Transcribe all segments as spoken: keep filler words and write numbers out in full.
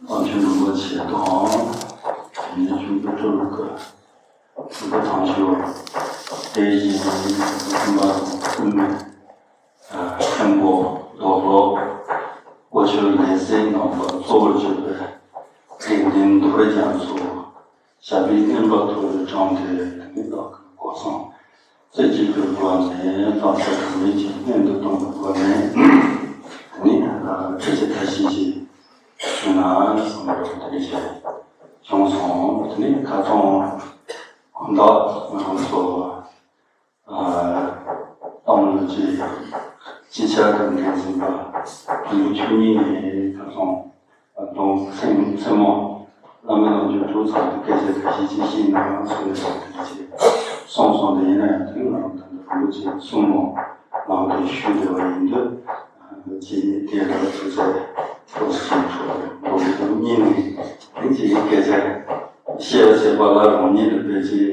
དབང་ཆེན་རིན་པོ་ཆེ་དང་། དེ་ནས་ཆུང་དུ་སྤྲུལ་སྐུ། སྐུ་ཐང་ཆུ། དེ་བཞིན་ཁྱིམ་པ་དང་བསྟུན་མི། མཁན་པོ། རྡོ་སློབ། སྐུ་མཆེད་ལས་ཟིན་རྣམ་པ་གཙོ་བོར་གྱུར་པའི་དགེ་འདུན་རྡོ་རྗེ་རྒྱ་མཚོ། ཞབས་པད་བརྟན་པ་ཐོབ་པའི་དྲང་དེ་དེ་ནི་བདག་གི་གོ་སོང་རྩེ་གཅིག་ཏུ་བཀོད་ནས་བཏང་ས་གང་མེད་ཀྱི་སྙན་དུ་གཏོང་བའི་སྒོ་ནས་དེ་ནི་ཁྲི་ཆེ་ཐ་ཤིང་ཞིག་ཞུས་ན་བསམ་པ་དེ་ནི་བྱས་བྱུང་སོང་། དེ་ནི་ཁ་ཚོང་དགོན་བདག་ང་རང་ཚོ། ཨ། ཏང་ལོ་ཅིག་སྤྱི་ཁྱབ་ཀྱི་འགན་འཛིན་པ་དུམ་བུ་ཆུ་གཉིས་ནས་ཁ་སང་ཨ་དང་མཚན་མཚན་མོ་བླ་མའི་ལམ་གྱི་གྲོས་ཚོགས་ཀྱི་སྐད་ཆ་ཁ་ཤས་ཅིག་ཤེས་ན་སོ་ཡ་ལ་དེ་ཅིག་སོང་སོང་དེ་ཡིན་ན་ཡང་དེ་ང་རང་ད་ལྟ་དུམ་བུ་ཅིག་གསུམ་མོ་ནང་དུ་ཞུས་བསྡད་པ་ཡིན་དུས་ཅིག་དེ་ལ་ཐུགས་ཚེ་ཐུགས་ཆེན་ཆོག་འགྲོ་གི་འདུག་གཉིས་ནས་དེ་ཅིག་གི་སྐད་ཆ་བཤད་བཤད་པ་ལ་རང་ཉིད་ལ་དཔེ་ཅིག་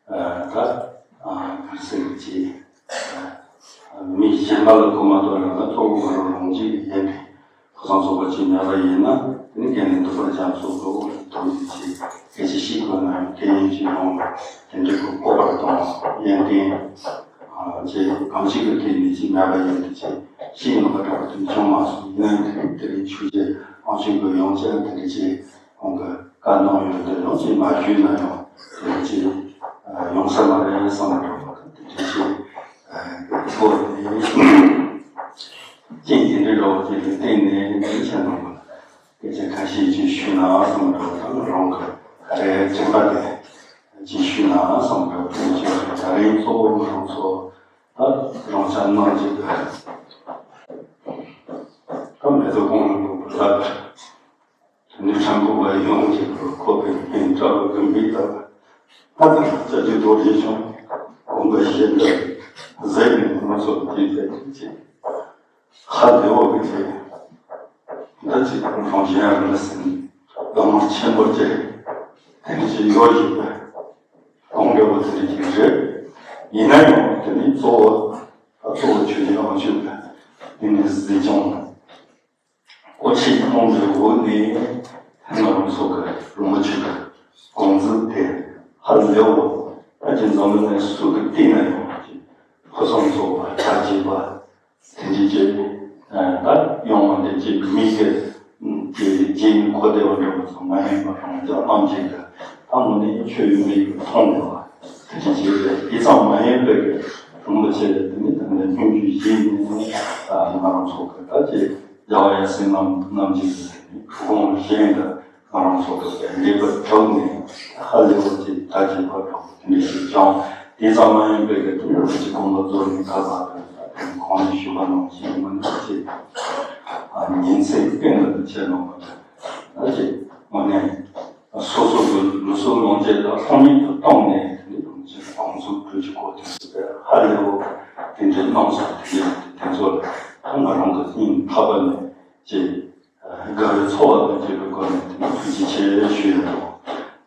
ད་ག་རེ་ཟེར་གྱི་མི་གཞན་པ་ལ་གོ་མ་གཏོགས་རང་ལ་གཙོ་བོ་ང་རང་རང་གཅིག་ཡིན་པས་ཁོ་ཚང་ཚོགས་པ་གཅིག་ཉར་བ་ཡིན་ན་དེ་ནི་རྒན་ནས་འདུག་པར་སྦྱང་ཚོགས་གཙོ་བོ་ཐོག་ནས་ཅིག་སྐད་ཆ་ཞིག་དགོས་ན་ཡང་དེ་ཡིན་གཅིག་རང་དེ་འདྲའི་གོ་བར་དང་ཡོན་ཏན་ཅིག་གང་ཞིག་གི་དེ་ནས་ཅིག་མེད་པ་ཡིན་དུས་ཅིག་ཤེས་ཡོང་བ་འདྲ་བ་དེ་བྱུང་མ་སོང་། ཡིན་ན་དེ་རིང་དེ་རིང་ཆོས་རྗེ་དབང་ཕྱུག་གི་ཡང་བསྐྱར་དེ་འདྲ་ཅིག་ཁོང་གི་བཀའ་གནང་ཡོད་དེ་ལོ་ཅིག་མ་ཞུས་ན་ཡང་དེ་ཅིག་ཡོང་ས་མ་རེད་བསམ་པ་འདྲ་བ་དེ་ཅིག་ཐོག་ནས་རྐྱེན་དེ་འདྲ་འདྲ་བ་ཅིག་གི་སྟེང་ནས་འདི་བྱས་གནང་བ་སྐད་ཆ་ཁ་ཤས་ཅིག་ཞུས་ན་བསམ་པ་འདྲ་བ་དང་རང་གི་ག་རེ་དྲན་པ་དེ་ཅིག་ཞུས་ན་བསམ་པ་འདྲ་བ་དེ་ཅིག་ད་རིང་གཙོ་བོ་ང་རང་ཚོ་ད་རང་ཅག་ནང་ཅིག་གི་ད་མེ་ཏོག་གུང་ལ་ལབ། དེ་ནས་ཁྲ་འགུ་བ་ཡོངས་ཀྱི་ཁོ་པའི་སྙིང་གྲགས་ཀྱི་མི་དག་ད་ལྟ་བཅའ་རྒྱུ་རྡོ་རྗེ་ཆུང་དགོངས་པ་བཞེས་འདྲ་ཟས་ནས་ང་ཚོ་དེ་ཟས་ཀྱི་ཆེ་ཧ་ལས་འོ་གི་ཆེ་ད་ཅིག་རང་གཞན་ཡང་མི་སྲིད་བླ་མ་ཆེན་པོ་ཅིག་དེ་འདྲ་ཞིག་ཡོད་ཞིག་པས་དགོངས་འགྲེལ་བ་དེ་འདྲ་ཞིག་རེད། ཡིན་ན་ཡང་དེ་ནི་གཙོ་བོ་གཙོ་བོ་ཆོས་ཀྱི་དབང་ཕྱུག་གི་དེ་ནི་གཟིགས་སྐྱོང་སྐུ་ཕྱྭའི་དབང་དུ་འོག་ནས་ང་རང་ཚོ་གི་རིན་པོ་ཆེ་གི་དགོངས་ཚུལ་དེ་ཧ་ལས་པོ་ད་ཅི་འཛམ་གླིང་ནས་སུ་གི་སྟེང་ན་ཡོང་བ་ཅིག་ཕུན་སུམ་ཚོགས་པ་དར་རྒྱས་པ་དེ་འདྲ་ཅིག་ད་ཡོང་བ་འདི་ཅིག་མི་གི་དེ་རྗེས་ནས་གོ་བདེ་བ་འདྲ་བ་ཚོ་མ་ཡིན་པ་རང་རྒྱལ་རྣམ་བཅས་ཀྱི་ད་དངོས་གནས་ཆོས་ཡོད་མེད་ཀྱི་མཐོང་དགོས་པ་དེ་འདྲ་ཅིག་རེད། དེ་ཙམ་མ་ཡིན་པའི་གི་རིན་པོ་ཆེ་དེ་ནི་ད་ནི་སྙུང་བརྒྱུད་བཞི་ནས་ང་རང་ཚོ་གི་ད་ཅིག་རྒྱལ་བ་ཡབ་སྲས་རྣམ་རྣམ་གཉིས་ཀྱི་ཐུགས་དགོངས་བཞེས་འདི་ང་རང་ཚོ་གི་ལེགས་པར་གྲུབ་ནས་ཧ་ལས་པ་ཅིག་ད་ཅིག་བར་དུ་དེ་འདྲ་ཞིག་ཀྱང་དེ་ཙམ་མ་ཡིན་པའི་གི་དེ་འདྲ་ཅིག་དགོངས་པ་རྫོགས་ནས་ད་བར་དུ་གོང་ནས་ཞུས་པ་ནང་བཞིན་ངོ་ནས་ཅིག་ཉིན་མཚན་ཀུན་ཏུ་བྱས་ནོ་མ་ད་ཅིག་ངོ་ནས། སོ་སོ་གི་ལུགས་སྲོལ་ལོངས་སྤྱོད་དང་སྟོང་ཉིད་དུ་བཏང་ནས་དེ་ནི་དམ་ཚིག་གོང་ཚུགས་གྲོས་ཀྱི་སྐོར་དེ་ཚོ་དཔེ་ཧ་ལས་པོ་དེ་འདྲའི་གནང་སོང་། དེ་ཡང་དེ་ཚོ་ལ་ང་རང་གི་སྙིང་ཐག་པ་ནས་ཅིག་དགའ་བའི་ཚོར་བ་དང་བཅས་པའི་སྒོ་ནས་དེ་ནི་ཐུགས་རྗེ་ཆེ་ཞུ་ཡ་དང་།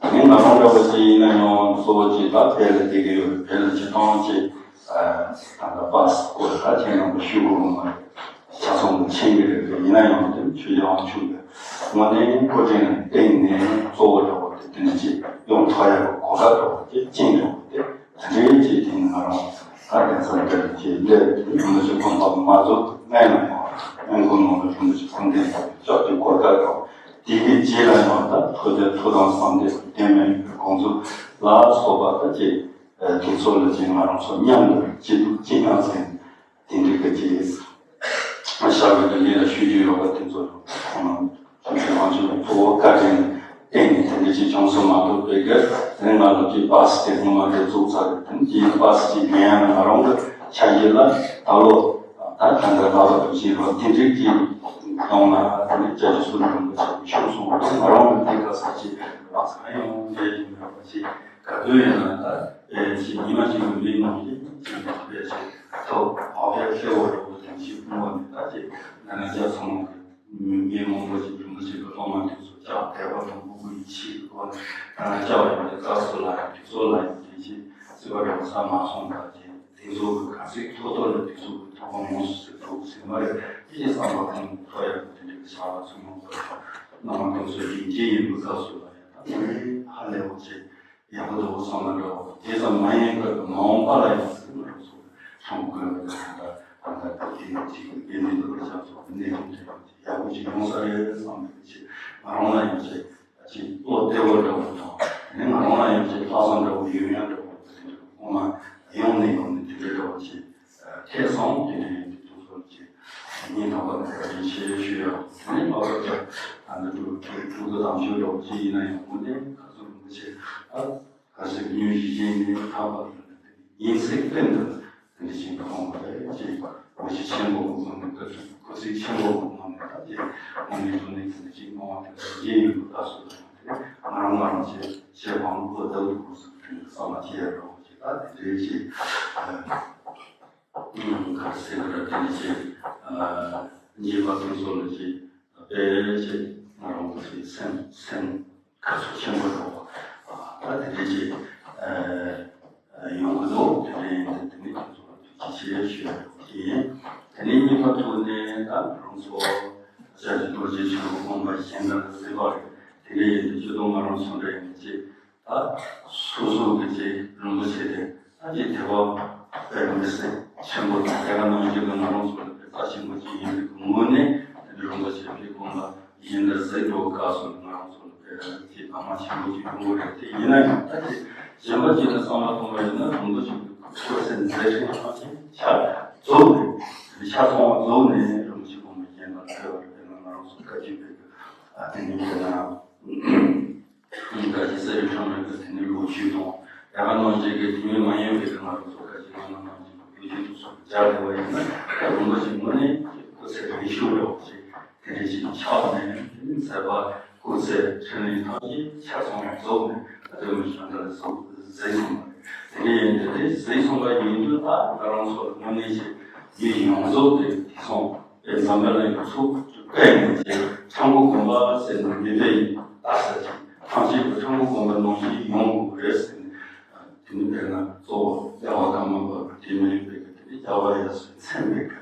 དེ་ནི་ང་རང་འདྲ་བོ་ཅིག་ཡིན་ན་ཡང་གཙོ་བོ་ཅིག་ད་བོད་ལ་བསྡད་ཀྱི་ཡོད། བོད་ལ་སྤྱིར་བཏང་ཅིག་ད་ལྟ་པ་སི་སྐོར་ད་ཁྱེད་རྣམ་པ་ཞུ་དགོས་མ་རེད། ཆ་ཚང་དུ་མཁྱེན་གྱི་རེད་པས། ཡིན་ན་ཡང་དེ་ཆོས་རྒྱལ་དབང་ཕྱུག་གི་དངོས་གནས་སྐུ་དྲིན་ལ་བརྟེན་ནས་གཙོ་བོ་འདྲ་བོ་དེ་དེ་ནས་ཅིག་ཡོང་ཐུབ་ཡག་གི་གོ་སྐབས་འདྲ་བོ་དེ་བཅིངས་འདྲ་བོ་དེ་དེ་འདྲའི་ཅིག་དེ་ནི་ང་རང་ད་གདན་ས་འདིར་ཅིག་སླེབས་དེ་རིན་པོ་ཆེ་དགོན་པ་མ་རྫོགས་སྔོན་ལ་ཡང་སྔོན་འགོག་ནང་ལ་རིན་པོ་ཆེ་སྐུ་འདྲེན་བཅག་རྒྱུ་གོ་སྐབས་འདྲ་བོ་དེ་གི་རྗེས་ལ་ཡང་ད་ཐུགས་དད་ཐུགས་དམ་གསང་བདེ་ལྡན་མིན་གྱི་དགོངས་རྫོགས་ལ་སོགས་པ་ད་ཅིག་དེ་ཚོ་ལ་ཅིག་ང་རང་ཚོ་མཉམ་དུ་སྐྱིད་སྡུག་ཅི་ཡང་ཟིན། དེ་འདྲའི་གི་ཅིག་ཞབས་ཀྱི་ལས་ལ་ཞུ་རྒྱུ་ཡོད་པ་དེ་ཚོ་ཁོང་རང་ཚོའི་དབང་ཕྱུག་གི་གཙོ་བོ་བཀའ་དྲིན་བརྟེན་ནས་དེ་འདྲ་ཅིག་བྱུང་སོང་མ་གཏོགས་པའི་གི་དེ་ང་ལ་ཅིག་པ་སི་དེ་སྔོན་མ་དེ་བཙུགས་ཚར་རེད། དེ་ནི་ཅིག་པ་སི་ཅིག་ལེན་ཡང་ང་རང་གི་ཆ་རྒྱུས་ལ་ད་ལོ་ད་ག་འདྲ་ལབ་པ་དུ་ཅིག་རོ་དེ་འདྲའི་ཅིག་གཏོང་ན་དེ་ནི་བཅའ་རྒྱུ་སུ་རིན་པོ་ཆེ་བྱུང་སོང་བ་དེ་ང་རང་གི་དེ་ག་ས་ཅིག་ལ་ས་ཡོང་རེད་ཡིན་རེད་པ་ཅིག་ག་དུས་ཡིན་ན་ད་ཨེ་ཅིག་ཉི་མ་གཅིག་གི་མི་ནང་བཞིན་ཅིག་ཡོད་པའི་ཅིག་ཐོག་ཨོ་ཡ་ཧྲེ་བོ་རུ་དང་ཅིག་ཕུང་བ་ནི་ད་ཅིག་ན་ན་རྒྱ་ཚོང་གི་མི་མི་མང་པོ་ཅིག་རིན་པོ་ཆེ་གི་སློབ་མ་དེ་ཚོ་ཅག་དད་པ་དང་ཕྲུ་གུ་ཡིད་ཆེས་ཀྱི་སྒོ་ནས་ད་ཅག་ཡོད་པའི་རྩ་སུ་ལ་ཡང་དུས་ཚོད་ལ་ཡང་དེ་ཅིག་སྲིད་པ་རོགས་ས་མ་སོང་ད་ཅིག་དེ་ཚོ་གི་ག་ཚིག་ཐོག་ཐོག་ལ་དུས་ཚོད་ཀྱི་ཐོག་མ་ཡོངས་སུ་ཟེར་ཐུབ་ཟིན་མ་རེད། དེ་ཅིག་བསམ་པ་ཁོང་ཐོག་ཡག་གི་དེ་འདྲའི་བྱ་བ་ཚུགས་མང་པོ་རེད། བླ་མ་དེ་ཚོ་ཡིན་གཅིག་ཡིན་པའི་སྐབས་སུ་ལ་ཡང་ད་ཧ་ལས་པ་ཅིག་ཡག་པོ་འདུག་བསམ་ན་འདྲ་བོ། དེ་ཙམ་མ་ཡིན་པར་དུ་མ་འོངས་པ་ལ་ཡང་སེམས་རོགས་སུ་ཆང་བུ་དགོས་པའི་ད་ད་ད་དེ་ཅིག་དགེ་འདུན་པ་ཆགས་སོགས་གནས་ཡོང་དེ་ཡག་པོ་ཅིག་ཡོང་ས་རེད་བསམ་པའི་ཅིག་ང་རང་ལ་ཡང་ཅིག་ཅིག་བློ་བདེ་བོ་འདྲ་བོ་དང་དེ་ནས་ང་རང་ལ་ཡང་ཅིག་ལྷག་བསམ་འདྲ་བོ་ཡོད་ཡང་འདྲ་བོ་དེ་འདྲ་བོ་ཁོང་ལ་ཡོང་ནས་ཡོང་ནས་དེ་འདྲ་འདྲ་བོ་ཅིག་ཁེ་སང་དེ་ནས་དེ་ཚོ་ཚོ་ཅིག་ཉིན་ཐོག་པ་ནས་བཀའ་དྲིན་ཆེ་ཞུ་ཡ། དེ་ནས་ལྷག་པར་དུ་ཨ་ནི་འབྲུག་འབྲུག་འབྲུག་གི་དམ་ཆོས་འདྲ་བོ་ཅིག་ཡིན་ན་ཡང་དངོས་གནས་ཁ་ཚུར་མི་བྱེད་ཨ། གལ་སྲིད་ཉོན་ཞིག་བྱས་ནས་ཐག་པ་ཉིན་སྲིབ་སྟེང་དུ་དེ་འདྲ་ཞིག་མཐོང་བ་རེད་ཅེས་པ་འོ་ཞིག་ཆེན་པོ་གི་ངོས་ནས་ད་ཁོ་ཚིག་ཆེན་པོ་གི་ངོས་ནས་ད་ཅེས་ངོས་ནས་དོན་ནས་དེ་འདྲ་ཞིག་མཐོང་བ་དེ་ལ་རྗེས་ཡོད་པ་ད་སོ་དང་དེ་ང་རང་ང་རང་བྱེད་བྱེད་དབང་པོ་ལྟ་བུ་དགོས་སུ་དེ་འདྲ་བསམ་པ་བྱེད་ཡ་རོགས་ཅེས་ད་དེ་འདྲའི་ཞིག་གལ་སྲིད་ལ་དེ་འདྲ་ཞིག་ཉེས་པ་དེ་ཚོ་ལ་ཞིག་དཔེ་ཅིག་ང་རང་གི་སེམས་སེམས་དགའ་ཚོར་ཆེན་པོ་འགྲོ་བ། ད་དེ་འདྲ་ཅིག་ཡོང་གི་འདུག་དེ་འདྲ་ཡིན་དུས་དེ་ནི་ཁྱེད་ཚོ་ལ་ཐུགས་རྗེ་ཆེ་ཞུ་ཡ་ཡིན། དེ་ནས་གཉིས་པ་ཐོག་ནས་ད་ང་རང་ཚོ་ཤཱཀྱ་རྡོ་རྗེ་ཆོས་ཀྱི་དགོངས་པ་གཞན་དག་གཟིགས་པ་རེད། དེ་འདྲ་ཡིན་དུས་ཁྱེད་ཚོ་ང་རང་ཚོ་འདྲ་ཡིན་ཅིག་ད་སོ་སོ་གི་ཅིག་རིན་པོ་ཆེ་དེ་ད་ཅིག་དད་པ་དཔེ་མི་སྲིད་ཆེན་པོ་དང་དེ་ག་ནང་བཞིན་གྱི་ང་རང་ཚོ་ལ་དཔེ་རྩ་ཆེན་པོ་ཅིག་ཡིན་པའི་ངོས་ནས་དེ་འདྲ་རིན་པོ་ཆེ་དེ་དགོངས་པ་གཞན་དག་གཟིགས་འགྲོ་སྐབས་སུ་ང་རང་ཚོ་ལ་དཔེ་ཅིག་ཕ་མ་ཆེན་པོ་ཅིག་ཡོང་གི་རེད། དེ་ཡིན་ན་ཡང་ད་ཅིག་གཞན་པ་ཅིག་ནས་བསམ་བློ་གཏོང་བ་ཡིན་ན་རིན་པོ་ཆེ་གི་སྐུ་ཚེ་མཛད་རིམ་ནང་བཞིན་ཆ་རྫོགས་ནས་ཆ་ཚང་བ་རྫོགས་ནས་རིན་པོ་ཆེ་དགོངས་པ་གཞན་དག་འཚོལ་བ་རེད། དཔེར་ན་ང་རང་ཚོ་བཀའ་བརྒྱུད་པའི་གི་ཨ་དེ་ནི་དཔེར་ན། ད་ཅི་ཟེར་ཁྲོམ་ར་གི་དེ་ནི་ལོ་རྒྱུས་དང་ཡ་ག་ནང་བཞིན་གྱི་དེ་མིན་མ་ཡིན་པའི་གི་ང་རང་ཚོ་ཁ་ཅིག་ཡང་ན་ནང་བཞིན་གྱི་བོད་བརྒྱུད་དུ་སོགས་སྦྱར་བསྡད་པ་ཡིན་ན་རིན་པོ་ཆེ་ངོས་ནས་སྐུ་ཚེ་རིང་ཤོས་འདྲ་བོ་ཞིག་དེ་འདྲ་ཞིག་ཆགས་ནས་དེ་ནི་མཛད་པ་སྐུ་ཚེ་འཕྲིན་ལས་ཐམས་ཅད་ཆ་ཚང་རྫོགས་ནས་ཨ་དེ་མི་ཤ་འདྲ་སོགས་གཟིགས་སོང་བ་རེད། དེ་འདྲ་ཡིན་དེ་དེ་གཟིགས་སོང་བ་ཡིན་དུས་ད་ང་རང་ཚོ་ལ་དངོས་གནས་ཞིག་ཡུལ་ཡོངས་རྫོགས་དེ་དེང་སང་དཔེ་འཛམ་བུ་གླིང་གི་ཚུགས་སུ་བཀལ་ནས་ཀྱི་ཁྲ་འགུ་དགོན་པ་ཟེར་ནས་མི་སྡེ་ཡིན་ལྟ་ས་ཅིག་ཐམས་ཅད་ཀྱི་ཁྲ་འགུ་དགོན་པ་ནང་བཞིན་ཡོང་དགོས་རེད་ཟེར་ནས། དེ་ནི་དཔེར་ན་གཙོ་བོ་རྒྱལ་བ་ཀརྨ་པ་དེ་མིན་པའི་གི་དེ་ནི་རྒྱལ་བ་ཡབ་སྲས་མཚན་པའི་གི་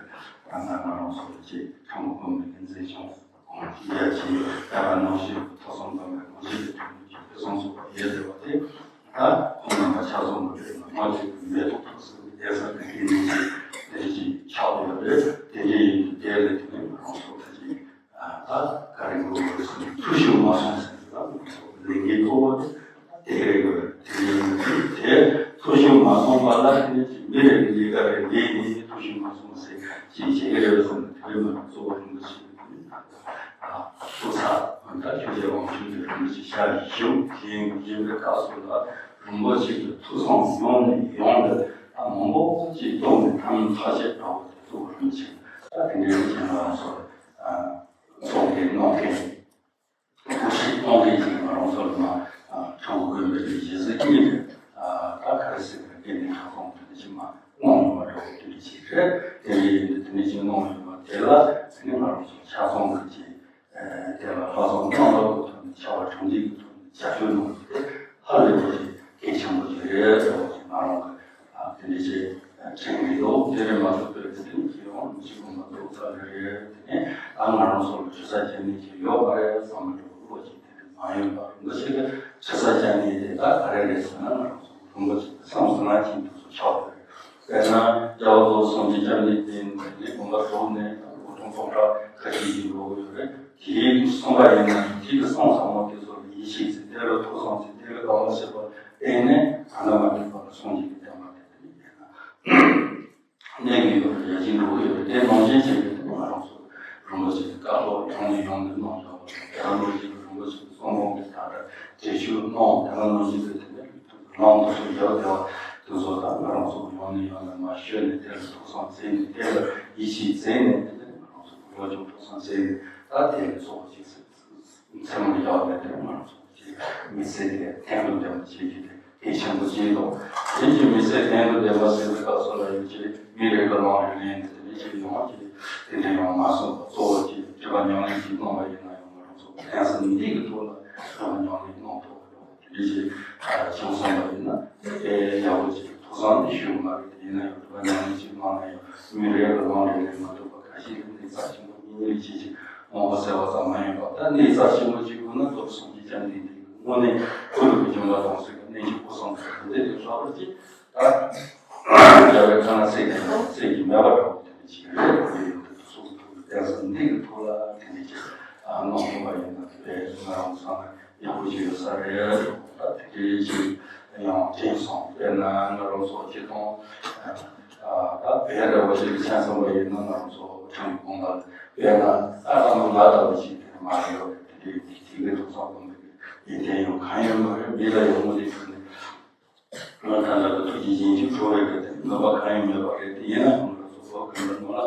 ང་ང་རང་ཚོ་ལ་ཅིག་ཁྲ་འགུ་དགོན་པའི་གི་མཛད་བྱང་དགོངས་ཀྱི་ཡ་ཅིག་ཡ་ནང་བཞིན་ཐོས་བསམ་དང་ནང་བཞིན་གྱི་དོན་གྱི་དཔེ་བཟང་ཚོགས་པ་ཡོད་བསྡད་པ་དེ། ད་ཁོང་རྣམ་པ་ཆ་ཚང་གི་དཔེར་ན་མ་ཅིག་གི་མེ་ཏོག་ཐོག་སེ་གི་གདན་ས་གི་དེ་ནས་ཅིག་དེ་ཅིག་ཆགས་ཡོད་རེད། དེ་འདྲ་ཡིན་དུས་དེ་ལས་དེ་ནས་ང་རང་ཚོ་ད་ཅིག་ད་ག་རེ་དགོས་དགོས་སོང་འཐུས་ཤོར་མ་སོང་ཟེར་ན་ང་ཚོ་ལས་འགན་གཙོ་བོ་དེ་རེད་དགོས། དེ་ཡིན་དུས་དེ་འཐུས་ཤོར་མ་སོང་བ་ལ་དེ་ནས་ཅིག་མི་རེ་གི་ལས་ཀ་རེ་ལས་ནས་འཐུས་ཤོར་མ་སོང་ཟེར་ཅིག་བྱེད་ཀྱི་རེད་བསམ་ན་དེ་རེད་མ་གཏོགས་གཙོ་བོ་རིན་པོ་ཆེ་སྐུ་ཚ་ད་ཆོས་རྒྱལ་དབང་ཕྱུག་གི་རིན་པོ་ཆེ་ཞལ་བཞུགས་ཞིང་བཞུགས་པའི་སྐབས་སུ་ལ་རིན་པོ་ཆེ་གི་ཐུགས་བསམ་ཡོང་ནས་ཡོང་ལ་ད་མང་པོ་ཅིག་གཏོང་ནས་ཐམས་ཅད་འདྲ་བོ་དེ་གཙོ་བོ་རིན་པོ་ཆེ་ད་དེ་འདྲའི་ཅིག་ང་རང་ཚོ་ཚོགས་འདུ་གནང་མཁན་སྐུ་ཞིག་གཏོང་མཁན་ཅིག་ང་རང་ཚོ་ལ་མ་ཁྲ་འགུ་དགོན་པའི་གི་གཞི་གཟིགས་གཉིས་རེད། ད་ག་རེ་ཟེར་ན་སྐད་ནས་ཁ་སང་དེ་འདྲ་ཅིག་མ་གནང་ཡོད་པ་འདྲ་བོ་དེ་འདྲ་ཅིག་རེད། དེ་འདྲ་ཡིན་དུས་དེ་འདྲ་ཅིག་གནང་ཡོད་པ་དེ་ལ་དེ་ནི་ང་རང་ཚོ་ཆ་ཚང་གི་ཅིག་དེ་ལ་ལྷག་བསམ་རྣམ་དག་གི་ཐོག་ནས་བྱ་བ་གྲ་སྒྲིག་གི་ཐོག་ནས་བྱ་སྤྱོད་གནང་རྒྱུ་དེ་ཧ་ལས་པ་ཞིག་གལ་ཆེན་པོ་ཞིག་རེད་ཟེར་བ་ཞིག་ང་རང་གི་དེ་འདྲ་ཞིག་དྲན་གྱི་འདུག་དེ་རེད་མ་གཏོགས་པའི་དེ་འདྲ་ཞིག་ཡོང་མི་ཞིག་དགོངས་པ་རྫོགས་ཚར་བ་རེད། དེ་ནས་ད་ང་རང་ཚོ་ལ་དྲི་ས་བཅད་ནས་ཅིག་ཡོད་མ་རེད་བསམ་པ་འདྲ་བོ་བློ་ཅིག་དེ་འདྲ་མ་ཡོང་བ་རིན་པོ་ཆེ་གི་དྲི་ས་བཅད་ནས་དེ་ད་ག་རེ་རེད་ཟེར་ན་ང་རང་ཚོ་རིན་པོ་ཆེ་གི་བསམ་ཟིན་ན་ཅིག་འདུག་སོ་ཆགས་པ་རེད། དཔེར་ན་རྒྱལ་བ་རྫོགས་སངས་རྒྱས་བཅོམ་ལྡན་འདས་ནས་དགོངས་པ་རྫོགས་ནས་སྒོ་གྲོང་ཚོགས་གྲྭ་ཁ་ཤས་ཤིག་འགྲོ་གི་ཡོད་རེད། དེའི་གསུངས་པ་ཡིན་ན་དེའི་གསུང་ཚང་མ་དེ་ཚོ་ལ་ཡིད་ཆེས་ཚེ་དེ་ལ་ཐོས་བསམ་ཚེ་དེ་ལ་དགའ་བ་བྱེད་པ་བརྟེན་ནས་ད་ལྟ་མ་ཐུག་པ་ལ་སངས་རྒྱས་ཀྱི་བསྟན་པ་དེ་དེ་ནས་ཡིན་ན་གནས་ཀྱི་ཡོད་རེད། ཡར་རྒྱས་འགྲོ་གི་ཡོད་རེད། དེ་ནང་བཞིན་བྱས་ནས་དེ་ང་རང་ཚོ་རིན་པོ་ཆེ་གི་བཀའ་སློབ་ཡང་ནས་ཡང་དུ་གནང་བཞག་པ་དང་དེ་ནང་བཞིན་གྱི་རིན་པོ་ཆེ་གི་གསུང་འབུམ་གྱི་དག་སྒྲ་བསྒྱུར་བཅོས་གནང་དེ་ནང་བཞིན་གྱི་དེ་ནས་ལམ་དུ་སོང་ཡོད་དེ་བ་དེ་ཚོ་ད་ང་རང་ཚོ་ཡང་ནས་ཡང་དུ་མ་ཤོད་ནས་དེ་ལ་ཐོས་བསམ་བྱས་ནས་དེ་ལ་ཡིད་ཆེས་བྱས་ནས་དེ་ནས་ང་རང་ཚོ་བློ་སྦྱོང་ཐོས་བསམ་བྱས་ནས་ད་དེ་ལ་ཚོགས་ཅིག་མཚན་མོ་ཡག་ལས་དེ་ང་རང་ཚོ་ཅིག་མི་ཚེ་དེ་གཏན་དུ་འབེབས་པ་བྱེད་རྒྱུ་དེ་གལ་ཆེན་པོ་ཅིག་འདུག་དེ་བཞིན་མི་ཚེ་གཏན་དུ་འབེབས་པ་ཟེར་བའི་སྐབས་སུ་ལ་ཡོད་ཅིག་མི་རེ་ག་ལང་རེ་ལེན་དེ་དེ་ནས་ཅིག་ཡོང་ཅིག་དེ་འདྲ་ཡང་མ་གསུངས་པ་གཙོ་བོ་ཅིག་སྒྲུབ་པ་ཉམས་ལེན་ཅིག་གནང་བ་ཡིན་ན་ཡང་ང་རང་ཚོ་གདན་ས་འདི་གི་ཐོག་ལ་སྒྲུབ་པ་ཉམས་ལེན་གནང་ཐུབ་པ་འདུག་དེ་འདྲ་ཅིག་བྱུང་སོང་བ་ཡིན་ན་དེ་ཡག་པོ་ཅིག་ཐུགས་བསམ་ནི་ཞུ་གི་མ་རེད། དེ་ཡིན་ན་ཡང་སྒྲུབ་པ་ཉམས་ལེན་ཅིག་གནང་ན་ཡང་མི་རེ་ག་ལང་རེ་ལེན་མ་ཐུབ་པ་ཁ་ཤས་ཀྱི་གནས་ཚ་ཆེན་པོ་གཉིས་གཉིས་ཅིག་ཅིག་མང་པོ་ཟེར་བ་ཙམ་མ་ཡིན་པར། ད་གནས་རྩ་ཆེན་པོ་གཅིག་པུ་ནི་རྡོ་རྗེ་སངས་རྒྱས་བཅོམ་ལྡན་འདས་ཀྱི་དངོས་གནས་ཀུན་ཏུ་བྱུང་བ་དང་ཟེར་བའི་གནས་ཀྱི་སྐུ་གསུང་ཐུགས་འདི་ལས་ལྷག་པར་གྱི། ད་རྒྱལ་བའི་ཁ་ན་སེ་ག་ཡང་སེ་གི་མེད་པ་འདྲ་བོ་དེ་འདྲ་ཅིག་རེད། དེ་ཡིན་དུས་སོ་སོ་གི་གདན་ས་འདི་གི་ཐོག་ལ་དེ་འདྲ་ཅིག་གནང་ཐུབ་པ་ཡིན་ན། དེ་ང་རང་ཚང་མ་ཡག་པོ་ཅིག་ཡོད་ས་རེད། ད་དེ་འདྲ་ཅིག་ཡང་དྲན་སོང་། དཔེར་ན་ང་རང་ཚོ་སྤྱིར་བཏང་ད་བོད་འདྲ་བོ་ཞིག་གི་མཚན་བསམ་པ་ཡིན་ན། ང་རང་ཚོ་ཁྲིམས་དགོངས་པ་དཔེར་ན་ཨ་ད་ང་ལྟ་བུ་ཞིག་དེ་མ་རེད། དེ་འདྲ་དེ་གི་ཐོག་ཚང་དགོངས་པའི་ཡོན་ཏན་ཡང་གང་ཡང་མ་རེད། མི་ལ་ཡོང་མོ་དེ་ཁྲིད་ནས། ང་ད་ལྟ་གི་ཐུགས་རྗེ་ཆེན་ཞིག་འགྲོ་བའི་སྐད་དེ་ནོར་བ་གང་ཡང་མེད་པ་རེད། དེ་ཡིན་ན་ཡང་ང་ཚོ་བོད་གངས་ཅན་ནང་ལ་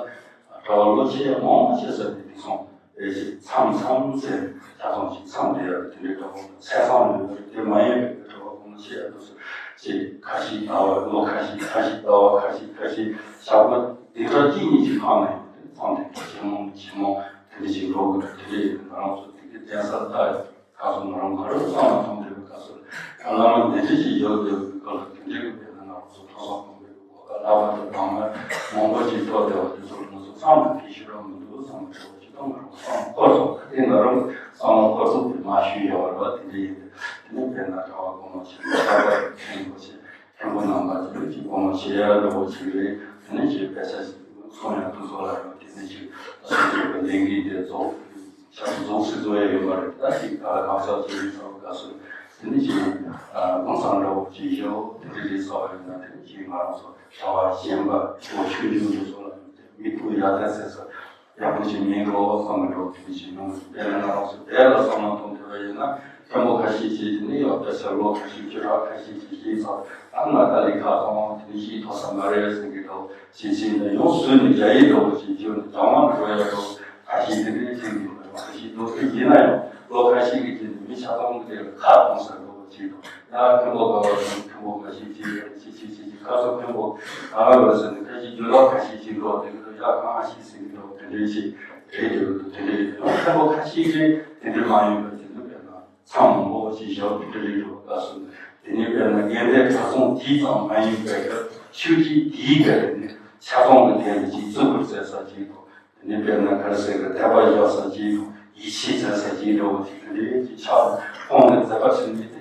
གྲྭ་པ་ལོ་ཆེ་ཡང་མང་ཆེ་ས་དེ་དེ་སོང་། ཨེ་ཤེ་མཚམས་མཚམས་ཟེར་ཆ་ཚང་ཞིག་མཚམས་དེ་ཡར་དེ་འདྲའི་གྲྭ་པ་ཚད་མཚམས་ཡོད་རེད། དེ་མ་ཡིན་པའི་གྲྭ་པ་གོང་ཆེ་ཡང་དུ་སུ་ཅིག་ཁ་ཤས་ཟླ་བ་ལོ་ཁ་ཤས་ཁ་ཤས་ཟླ་བ་ཁ་ཤས་ཁ་ཤས་ཞག་པོ་དེ་གྲྭ་གཅིག་གཉིས་ཅིག་འཕངས་ན་ཡང་དེ་མཚམས་དེ་ཇེ་མང་ཇེ་མང་དེ་འདྲ་ཞིག་འགྲོ་གི་འདུག་དེ་འདྲ་ཡིན་དུས་ང་རང་ཚོ་དེ་གའི་གདན་ས་ལྟ་ཡོད། ཁ་སང་ང་རང་ག་རེ་བསམ་བློ་གཏོང་བསྡད་པའི་སྐབས་སུ། ཨ། བླ་མ་འདི་འདྲ་ཞིག་ཡོད་ཡོད་པའི་སྐབས་ལ་དེ་འདྲའི་གི་དཔེར་ན་ང་རང་ཚོ་ཐོས་བསམ་སྒོམ་པའི་གི་གོ་སྐབས་ལྷག་པར་དུ་དང་མ་མང་པོ་ཞིག་ཐོབ་བསྡད་པ་དེ་ཚོར་ང་ཚོ་བསམ་བློ་དེ་ཞིག་རང་མི་འདུག་བསམ་པ་འདྲ་བོ་ཞིག་དང་། ང་རང་བསམ་བློ་འཁོར་སོང་། དེ་ང་རང་བསམ་བློ་འཁོར་ཚུལ་དེ་མ་ཞུས་ཡོད་རེད་བ། དེ་འདྲ་ཡིན་དུས་དེ་ནས་དཔེར་ན་གྲྭ་པ་གོང་མ་ཞིག་གྲྭ་པ་མཁན་པོ་ཞིག་མཁན་པོ་རྣམ་པ་ཚོས་ཀྱི་སྒོ་མོ་ཕྱེ་ཡ་འདྲ་བོ་ཞིག་རེད། དེ་ནས་ཀྱི་དཔེ་ཆ་ཞིག་གསུང་ཡ་དུ་སོགས་ལ་ཡང་དེ་ནས་ཀྱི་སོ་སོ་གི་ལས་འགན་དེ་རྫོགས་ཤག་རྫོགས་སུ་བཟོ་ཡ་ཡོད་མ་རེད། ད་ཅིག་ག་ལ་གང་ཟག་ཅིག་ཡིན་ཚང་ག་སོ་དེ་ནས་ཀྱི་གང་ཟག་འདྲ་བོ་ཅིག་ཡོད། དེ་འདྲ་རེད་ཚོགས་ཡོད་ན། དེ་ནས་ཀྱི་ང་རང་ཚོ་བྱ་བ་གཞན་པ་ཆོས་ཆོས་འབྱུང་དུ་སོགས་ལ་ཡང་དེ་མི་ཐུབ་ཡ་ད་ཟེར་ས། ཡག་པོ་ཞིག་མིན་འགྲོ་བསམ་པ་འདྲ་བོ་དེ་འདྲ་ཞིག་ཡོང་། དཔེར་ན་ང་རང་ཚོ་བོད་ལ་བསམ་བློ་གཏོང་ཐུབ་པ་ཡིན་ན། མཁན་པོ་ཁ་ཤས་ཅིག་དེ་ནས་ཡང་དཔེ་ཆ་ལོ་ཁ་ཤས་ཀྱི་ར་ཁ་ཤས་ཀྱིས་ཤེས་ཚར། ཨ་མ་ད་ལས་ཁ་ཚང་དེ་ནས་ཤེས་ཐུབ་ས་མ་རེད་ཟེར་གི་འདྲ་བོ་ཞིག་བྱས་ནས། ཡང་བཟོས་ནས་རྒྱ་ཡིག་འདྲ་བོ་ཞིག་བརྗོད་ནས་རྒྱ་དབང་འགྲོ་ཡ་འདྲ་བོ་ཁ་ཤས་དེ་འདྲ་བྱེད་གི་འདུག་ཁ་ཤས་འདུག་དེ་ཡིན་ན་ཡང་ལོ་ཁ་ཤས་ཀྱི་རྗེས་ནས་མི་ཆ་ཚང་གི་དེ་ལ་ཁ་གཏོང་ས་འདྲ་བོ་ཅིག་དང་། ཡ་མཁན་པོ་ག་བ་སོང་། མཁན་པོ་ག་ཤེས་ཅིག་ཡོད་ཅིག་ཅིག་ཅིག་ཅིག་ཁ་སང་མཁན་པོ་ག་བ་ཡོད་ཟེར་ནས་ཁ་ཤས་རྒྱུ་ལོག་ཁ་ཤས་ཅིག་འགྲོ་དེ་གི་འདུག་ཡ་གང་ཤེས་ཟེར་གི་འདུག་དེ་འདྲའི་ཅིག་རེད་དེ་གི་འདུག་དེ་འདྲའི་མཁན་པོ་ཁ་ཤས་རེད། དེ་འདྲའི་མ་ཡིན་པ་ཅིག་འདུག་དཔེར་ན་མཚམས་མང་པོ་ཅིག་བཞག་དེ་འདྲ་རེད་འགྲོ་བ་སྐབས་སུ། དེ་ནས་དཔེར་ན་དགེ་ལྡན་གྲྭ་ཚང་དེའི་ཙམ་མ་ཡིན་པའི་གི་ཆོས་བརྒྱུད་དེའི་གི་དེ་ནས་ཆ་ཚང་གི་དེ་ནས་ཅིག་བརྩི་བཀུར་མཛད་ས་ཅིག་དང་། དེ་ནས་དཔེར་ན་ག་རེ་ཟེར་གི་དད་པ་བཞག་ས་ཅིག་དང་། ཡིད་ཆེས་མཛད་ས་ཅིག་འདྲ་བོ་ཅིག་དེ་འདྲའི་ཅིག་ཆགས་ནས་ཁོང་གི་མཛད་པ་ཆེན་མོ་དེ་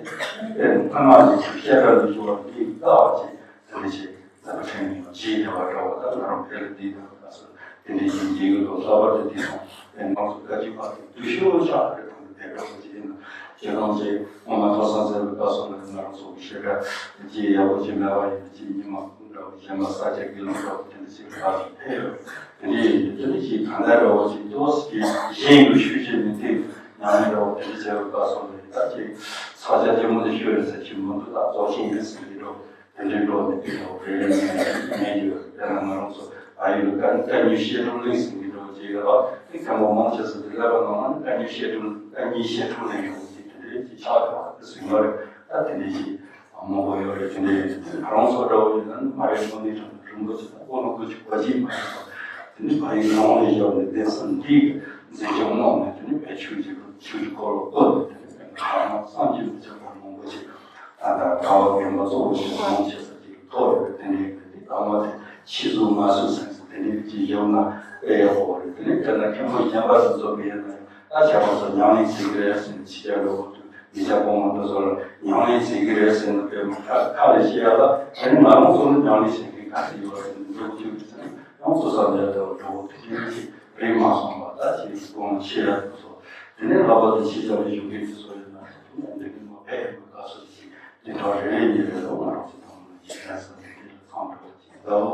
དཔེར་ན་སྔ་མ་ནས་ཅིག་བཤད་གྲྭ་འདི་ཞུ་བ་འདི་ལྟ་བ་ཅིག་དེ་འདྲ་ཅིག་མཛད་པ་ཆེན་མོ་ཅིག་བྱས་བསྡད་པ་འདྲ་བོ། ད་ང་རང་བོད་ལ་བསྡད་པའི་སྐབས་སུ་དེ་འདྲའི་ཅིག་མཇལ་གི་འདུག་ལྷག་པར་དུ་དེང་སང་དཔེར་ན་ང་ཚོ་བཀའ་བརྒྱུད་པ་དེ་སྡུག་ཤོས་ཆགས་རེད། ད་བོད་པ་ཅིག་ཡིན་ན་སྤྱིར་བཏང་ཅིག་སྔོན་མ་ཐོས་བསམ་མཛད་པའི་སྐབས་སུ་ལ་ང་རང་ཚོ་གི་བཤད་གྲྭ་ཅིག་ཡག་པོ་ཅིག་མེད་པ་ཡིན་ན་ཅིག་ཉི་མ་འདྲ་བོ་གཞན་པ་ས་སྐྱ་དགེ་ལུགས་འདྲ་བོ་དེ་འདྲ་ཅིག་ཕར་ཕེབས་ཡོད། དེ་འདྲ་ཡིན་དུས་དེ་འདྲ་ཅིག་གང་ལྟར་འདྲ་བོ་ཅིག་ཏོག་ཙམ་ཅིག་གཞན་གྱི་ཤུགས་ཀྱིས་མི་ཐེག་ཉམས་ལེན་འདྲ་བོ་དེ་འདྲ་བྱས་པའི་སྐབས་སུ་ལ་ད་ཅིག་ས་སྐྱ་ཆེན་མོ་དེ་ཤོད་རེད་ཟེར་གྱི་མི་འདུག་ད་རྫོགས་ཆེན་ཡིན་ཟེར་གྱི་འདྲ་བོ། དེ་འདྲའི་འགྲོ་ནས་དེ་འདྲ་བོ་རེ་རེ་ནས་ཉན་རྒྱུ་ཡོད། དཔེར་ན་ང་རང་ཚོ་ཨ་ཡུལ་ལ་བཀའ་བཀའ་བརྒྱུད་བཤད་སྒྲུབ་གླིང་ཟེར་གྱི་འདྲ་བོ་ཅིག་ཡོད་པ། དེ་མཁན་པོ་མང་ཆེ་ཟེར་དེ་ཀླད་པ་ནང་ལ་ནི་བཀའ་བརྒྱུད་བཤད་སྒྲུབ་བཀའ་བརྒྱུད་བཤད་སྒྲུབ་གླིང་ཡོད་ཅིག་དེ་འདྲའི་ཅིག་ཆགས་ཡོད་པ་དེ་སུ་ཡོད་རེད། ད་དེ་འདྲའི་ཅིག་མང་པོ་ཡོད་རེད། དེ་འདྲའི་ང་རང་ཚོ་འདྲ་བོ་ཡིན་ན་ནི་མ་རེད། དངོས་གནས་དྲང་གནས་རིན་པོ་ཆེ་དང་དབུ་ལ་བཀོད་ཅིག་གོ་ཅིག་མ་རེད་པ། དེ་ནི་ཕ་ཡུལ་ནང་ལ་བཞག་ནས་གདན་ས་འདི་གི་འཛིན་སྐྱོང་གནང་ནས་དེ་ནི་བེད་སྤྱོད་ཅིག་ཆོས་ཀྱི་འཁོར་ལོ་བསྐོར་ནས་དེ་ནི་བོད་ནང་བསམ་གྱིས་མི་ཁྱབ་པ་མང་པོ་ཞིག་ད་ལྟ་གྲྭ་པ་རྒན་པ་གཙོ་བོ་ཞིག་མང་ཆེ་ས་ཅིག་ཐོབ་ཡོད་པའི་དེ་འདྲའི་གི་དེ་དང་པོ་དེ་ཕྱི་གཟུགས་ངག་གཟུགས་སེམས་གཟུགས་དེ་འདྲའི་གི་ཅིག་ཡོད་ན་དཔེ་ཡག་པོ་རེད། དེ་ནས་དཔེར་ན་མཁན་པོ་གཞན་པ་ཚོ་ཚོ་གི་ཡོད་ན་ཡང་ད་ཁྱེད་རང་ཚོ་ཉམས་ལེན་བྱེད་ཀྱི་རེད་ཟེར་ནས་ཕྱི་རྒྱལ་ལ་འོ་དུ་མི་ཚེ་གང་མང་དུ་ཚོ་ལ་ཉམས་ལེན་བྱེད་ཀྱི་རེད་ཟེར་ནས་དཔེ་མི་ཁ་ཁ་ལ་བཤད་ཡ་ལ། དེ་ནི་ང་རང་ཚོ་ནི་ཉམས་ལེན་བྱེད་མཁན་ག་ཚོད་ཡོད་ཟེར་ནས་འདུག་ཅིག་ཟེར་ན་ཡང་ཚོ་བསམ་ཡ་ལྟ་བུ་འགྲོ་བོ་དེ་འདྲའི་ཅིག་རེད་མ་སོང་བ། ད་ཅིག་གོང་ཆེ་ཡ་དུ་སོ། དེ་ནས་ལྷག་པར་དུ་ཕྱི་རྒྱལ་ལ་བཞུགས་མཁན་དེ་ཚོ་ཡིན་ན་འདི་གི་མ་ཕེབས་ཡོང་བའི་སྐབས་སུ་ཅིག་དེ་འདྲ་རེ་རེ་གཉིས་རེ་ལ་ང་རང་ཚོ་ཚང་མ་ཅིག་ལྷན་ས་དེ་འདྲ་ལ་ཚང་འགྲོ་བ་ཅིག་ལྟ་བུ་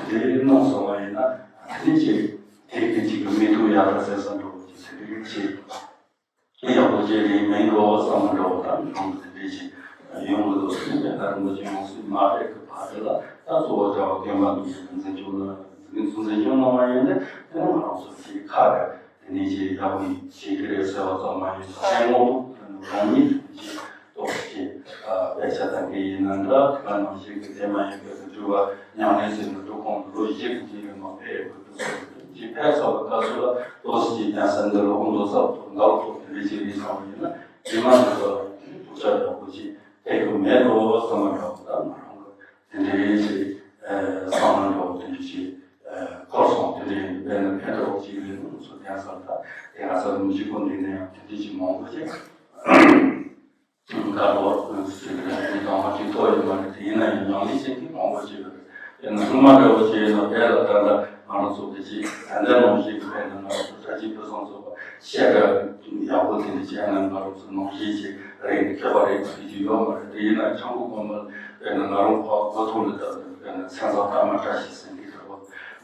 དེ་འདྲའི་གནང་སོང་བ་ཡིན་ན། དེ་ནས་ཅིག་དེ་གི་ཅིག་གི་མི་ཐུབ་ཡག་ད་ཟེར་ས་འགྲོ་བ་ཅིག་དེ་འདྲའི་ཅིག་ཡག་པོ་ཅིག་རེད་མིན་འགྲོ་བསམ་འགྲོ་བ་དང་གང་དེ་འདྲའི་ཅིག་ཡོང་གི་འདུག་ཟེར་ནས་ད་རིན་པོ་ཆེ་ཡོང་སྲིད་མ་རེད། གི་ཕ་དེ་ལ་ད་གཙོ་བོ་གྲྭ་པ་རྒན་པ་འདུག་ཟེར་འཛིན་སྐྱོང་ན་འཛིན་སྐྱོང་གནང་བ་ཡིན་ཏེ། དེ་ནས་ང་རང་ཚོ་ཅིག་ཁ་རེད། དེ་ནས་ཅིག་ཡག་པོ་ཡིན་བྱེད་ཀྱི་རེད་ཟེར་བ་ཙམ་མ་ཡིན་པར་ཨེ་ངོ་ཐུག་རང་ཉིད་ཀྱིས་ཏོག་ཙམ་དཔེ་ཆ་ལྟ་མཁན་ཡིན་ན་འདྲ། དེ་ག་ནང་བཞིན་གྱི་དེ་མ་ཡིན་པའི་སྒྲུབ་པ་ཉམས་ལེན་ཟེར་ན་སྒྲུབ་ཁང་ལོ་བཞི་གི་རྗེས་ལ་མ་ཕེབས་དགོས་འདུག་ཟེར་ནས་ཅིག་ཕེབས་ཚར་བའི་སྐབས་སུ་ལ་ཏོག་ཙམ་ཅིག་གདན་ས་འདི་ལ་དབུ་མཛད་ཚབ་ཏུ་འདའ་ཐོག་དེ་འདྲ་ཅིག་རེད་བསམ་པ་ཡིན་ན། རྗེས་མ་འདི་ཚོ་ལ་ཐུགས་ཆ་ཡག་པོ་ཅིག་ཕེབས་ཀྱི་མེད་འགྲོ་བསམ་པ་འདྲ་བོ་ད་ང་རང་གི་དེ་འདྲའི་ཅིག་བསམ་བློ་འདྲ་བོ་དེ་འདྲ་ཅིག་འཁོར་སོང་། དེ་འདྲ་ཡིན་དཔེར་ན་ ཕན་ཐོགས་ཅིག་ཡོད་ནི་ང་ཚོ་ལྡན་ས་ལ་དེ་ག་ས་རུ་མི་གཅིག་པོ་འདི་ནས་ཡང་དེ་འདྲ་ཅིག་མང་པོ་ཅིག་དགའ་རོགས་ཟེར་གི་རེད། དེ་དང་མ་གཅིག་ཐོག་ཡོད་མ་རེད། དེ་ཡིན་ན་ཡང་ཉམས་ལེན་བྱེད་མཁན་མང་པོ་ཅིག་ཡོད་རེད། དེ་ནི་སྔོན་མ་འདྲ་བོ་ཅིག་ཡིན་ན་དེ་ལ་ད་ལྟ་ང་རང་ཚོ་གི་ཅིག་ད་ལྟ་ནང་བཞིན་གི་བས་ན་ང་རང་ཚོ་གྲྭ་ཆས་ཕུན་སུམ་ཚོགས་པ་བཤད་གྲྭ་ཡག་པོ་དེ་འདྲ་བྱས་ན་ང་རང་ཚོ་ནང་བཞིན་ཅིག་རེད་མཁས་པ་རེད་ཟེར་གྱི་ཡོད་མ་རེད། དེ་ཡིན་ན་ཆང་བུ་གོང་མ་དཔེར་ན་ང་རང་ཕ་གོ་ཐོག་ལ་བཏབ་ནས་དཔེར་ན་མཚན་ཚང་ཐ་མ་བཀྲ་ཤིས་ཟེར་གྱི་འདྲ་བོ།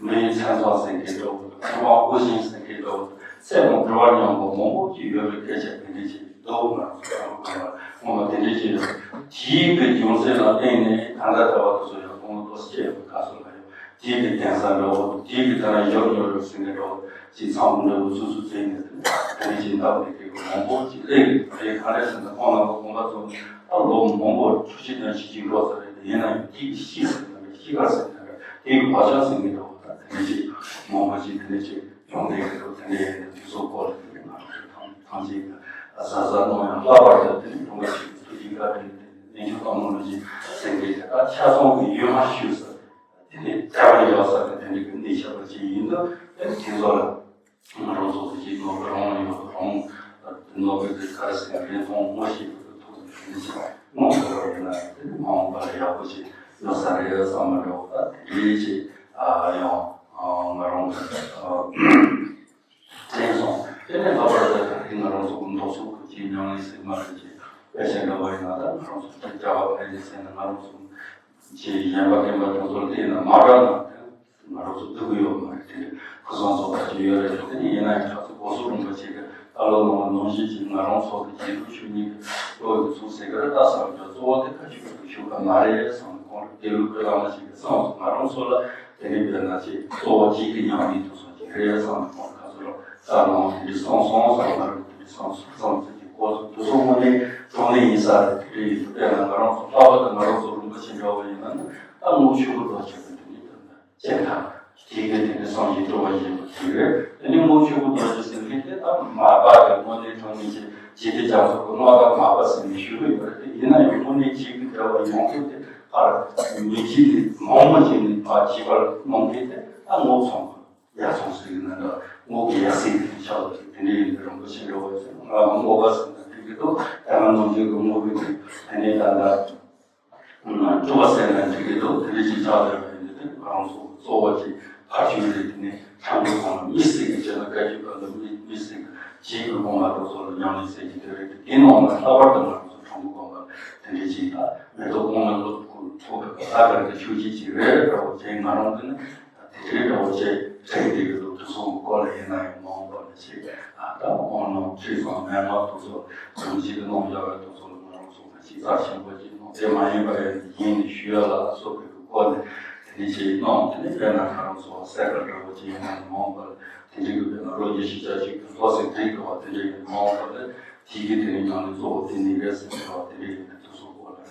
མི་ཡི་མཚན་ཚང་ཟེར་གྱི་འདྲ་བོ། མཚན་དབང་དབུ་ཞན་ཟེར་གྱི་འདྲ་བོ། ཚེ་དང་འབྲེལ་བ་ཉམས་པ་མང་པོ་ཅིག་ཡོད་པའི་སྐད་ཆ་དེ་འདྲ་ཅིག་འདུག་ང་རང་ཚོ་ཆང་བུ་གོང་མ་ངོ་མ་དེ་འདྲ་ཅིག་ཡོད། དེའི་གི་རྒྱུ་མཚན་ལ་བརྟེན་ནས་ད་ལྟ་ལྟ་བ་དེ་ཚོ་ཡང་དགུང་ལོ་དུང་ཕྱུར་བཅུ་ཡོད་པའི་སྐབས་སུ་ལ་ཡང་དེའི་གི་གདན་ས་འདྲ་བོ། དེའི་གི་ད་ལྟ་ཡོད་ཡོད་རེད་ཟེར་གྱི་འདྲ་བོ། ཅིག་ཚང་མ་འདྲ་བོ་སོ་སོ་བཙལ་ནས་དེ་འདྲ་ཅིག་འདབ་ནས་དེ་གི་མང་པོ་ཅིག་སླེབས་ཡོད་རེད། ག་རེ་ཟེར་ན་ཁོང་རྣམ་པ་དགོན་པ་ཚོ་ཨ་ལོ་མང་པོ་ཆུ་བཞི་ལྡན་ཞིག་ཅིག་འགྲོ་ས་རེད། དེ་ཡིན་ན་ཡང་དེའི་གི་གཤིས་ཟེར་ན་རེད། གཤིས་ཀ་ཟེར་ན་རེད། དེའི་གི་བག་ཆགས་ཟེར་གྱི་འདྲ་བོ། ད་དེ་འདྲ་ཅིག་མང་པོ་ཅིག་དེ་འདྲ་ཅིག་ཡོང་བསྡད་ཀྱི་འདུག་དེ་འདྲ་ཡིན་དུས་དེ་ཚོ་སྐོར་ལ་དེ་ནས་ང་རང་ཚོ་ཐང་ཐང་ཆེན་གྱི་གཟབ་གཟབ་གནང་ཡང་ལྷག་པར་དུ་དེ་ནས་ཀྲུང་གོ་ཆེན་པོའི་ཐུགས་རྗེ་བཀའ་དྲིན་དེ་ནས་གནས་ཆུང་སྟག་མོ་ལུགས་ཀྱི་སེང་གེ་དེ་དག་ཆ་ཚང་གི་ཡུལ་མ་ཞུ་ས་དེ་ནས་གྲྭ་པ་ཡོད་ས་དེ་དེ་འདྲ་གི་གནས་ཆགས་པ་ཅིག་ཡིན་དུས། དེ་ནས་དེ་ཚོ་ལ་ང་རང་ཚོ་དེ་ཅིག་ནོར་བུ་རང་ཡོད་རང་ནོར་བུ་དེ་ག་རེ་ཟེར་ན་རིན་ཐང་ངོ་ཤེས་པའི་ཐོག་ནས་དེ་ནས་ཅིག་གནང་ཐུབ་པ་ཡིན་ན་དེ་ནས་མ་འོངས་པ་ལ་ཡག་པོ་ཅིག་ཡོང་ས་རེད་བསམ་པ་འདྲ་བོ། ད་དེ་འདྲ་ཅིག་ཡང་ང་རང་དྲན་སོང་། དེ་ནས་ལྷག་པར་དུ་ད་རེས་ང་རང་ཚོ་མདོ་ཚོགས་ཀྱི་ཉམས་ལེན་ཟེར་མ་རེད་ཅེས་དཔེ་ཆ་འདྲ་བ་ཡིན་ན། ད་ང་རང་ཚོ་ཅིག་བྱ་བ་ཕན་ཡོན་ཟེར་ན་ང་རང་ཚོ་ཅིག་གཞན་པ་རྒན་པ་དེ་ཚོར་བལྟས་ན་མ་འདྲ་ན་ང་རང་ཚོ་སྡུག་གི་ཡོད་མ་རེད། དེ་འདྲ་ཕུན་སུམ་ཚོགས་པ་ཅིག་ཡོད་རེད། དེ་ནས་ཡིན་ན་ཡང་ཁ་ཚོ་སྒོ་ཟོག་རིན་པོ་ཆེ་གི་ད་ལོ་ནང་ནང་བཞིན་ཅིག་ང་རང་ཚོ་གི་རྗེས་ལུས་ཆོས་ཉིད་ཀྱི་བློ་ཡི་ཚུགས་ཟེར་གི་རེད། ད་བསམ་རྒྱུ་གཙོ་བོ་དེ་ཁ་ཆུ་གི་ཤུགས་ཀ་མ་རེད་བསམ། ཁོང་རང་དགེ་ལུགས་ཀྱི་བླ་མ་ཞིག་གི་བསམ་སོང་། ང་རང་ཚོ་ལ་དེ་ནས་དཔེར་ན་ཅིག་གཙོ་བོ་གཅིག་གི་ཉམས་ལེན་དུ་སོང་ཅིག་རེད་བསམ། ཁོང་ཁ་ཚོ་ལ་ད་ནང་དེ་འདྲ་བསམ་སོང་བསམ། ང་རང་དེ་འདྲ་བསམ་སོང་བསམ་ཚུལ་གྱི་སྐོར་ཚོ་དུ་སོང་དངོས་གནས་དྲང་གནས་ཡིན་ས་རེད། དེ་འདྲ་ཡིན་དུས་དཔེར་ན་ང་རང་ཚོ་ལྷག་པར་དུ་ང་རང་ཚོ་རིན་པོ་ཆེ་འདྲ་བ་ཡིན་ན་ནི་ད་དངུལ་ཆུ་བུར་ལོ་ཆེ་བ་དེ་འདྲ་དང་། ཅེས་དང་། དེ་གའི་དེ་ནི་སངས་རྒྱས་སྤྲུལ་པ་ཡིན་པ་དེ་རེད། དེ་ནི་དངུལ་ཆུ་བུར་རྡོ་རྗེ་ཟེར་མཁན་དེ་ད་མར་པ་གི་དངོས་གནས་དྲང་གནས་ཀྱི་འཇིག་རྟེན་རྒྱ་མཚོ་གི་སྔགས་བདག་མར་པ་ཟེར་ནས་ཞུ་གི་ཡོད་རེད། དེ་ཡིན་ན་ཡང་དངོས་གནས་འཇིག་གི་འབྲེལ་བ་ཡོང་མཁན་དེ་ཕར་མི་འཇིག་ནི་མང་མ་ཅིག་ནི་ཕར་འཇིག་པར་གནང་མཁན་དེ་ད་དངུལ་ཚང་གི་ཡ་ཚང་ཟེར་གི་ན་འདྲ། དངུལ་གི་ཡ་སེང་གི་ཆགས་པ་དེ་འདྲ་ཡིན་དུས་རིན་པོ་ཆེ་འདྲ་བ་ཟེར་ན་ང་དངུལ་པ་ཟེར་ན་འགྲིག་གི་འདུག་ད་ང་ནང་བཞིན་གི་དངུལ་གི་དེ་ནས་ད་ལྟ། དྲི་བ་ཟེར་ན་འགྲིག་གི་འདུག་དེ་འདྲ་ཅིག་ཆགས་བསྡད་པ་ཡིན་དུས་དེ་ང་རང་ཚོ་གཙོ་བོ་ཅིག་ཕར་ཞོག་རེད། དེ་ནས་ཆང་གི་ཚོང་ལ་དམིགས་བསལ་གྱི་བྱས་ན་བཀའ་བརྒྱུད་པ་ལ་དམིགས་དམིགས་བསལ་གྱི་རྗེ་གི་དགོངས་པ་དེ་ཚོ་ལ་ཉམས་ལེན་ཟེར་གྱི་དེ་རེད། དེ་ནང་ལ་ལྷག་པར་དུ་ང་རང་ཚོ་ཁྲོམ་གི་དགོན་པ་དེ་འདྲ་ཅིག་ལ་མེ་ཏོག་གང་ལ་ལོ་ཐོག་གི་ལྷ་དཀར་གྱི་ཆོས་བརྒྱུད་ཅིག་རེད་འདྲ་བོ་བྱས། ང་རང་དེ་ནི་དེ་འདྲའི་འདྲ་བོ་བྱས་དྲན་བསྡད་ཀྱི་འདུག་དེ་ཚོ་གི་སྐོར་ལ་ཡིན་ན་ཡང་མ་འོངས་པ་ལ་ཅིག་ད་དབང་ནང་ཁྲིད་གསུམ་མན་ངག་དེ་ཚོ་རིན་པོ་ཆེ་གི་གནང་བཞག་པ་དེ་ཚོ་ལ་ང་རང་ཚོ་ཅིག་རྩ་ཆེན་པོ་ཅིག་གནང་། དེ་མ་ཡིན་པ་ཡང་ཡིན་ནས་ཞུ་ཡ་ལ་སོགས་པའི་སྐོར་ནས་དེ་འདྲ་ཅིག་གནང་། དེ་ནས་དཔེར་ན་ང་རང་ཚོ་གསལ་ཁ་འདྲ་བོ་ཅིག་ཡིན་ན་མ་འོངས་པར་དེ་འདྲའི་གི་དཔེར་ན་ལོ་ཉི་ཤུ་རྩ་གཅིག་གི་ལྷོ་སའི་དེ་གི་བ་དེ་འདྲ་ཡིན་མ་འོངས་པར་དེ་གི་དེ་ནས་ཉམས་ལེན་གཙོ་བོ་དེ་ནི་རེད་ཟེར་བ་དེ་འདྲ་ཡིན་ན་དེ་ཚོ་སྐོར་ལ་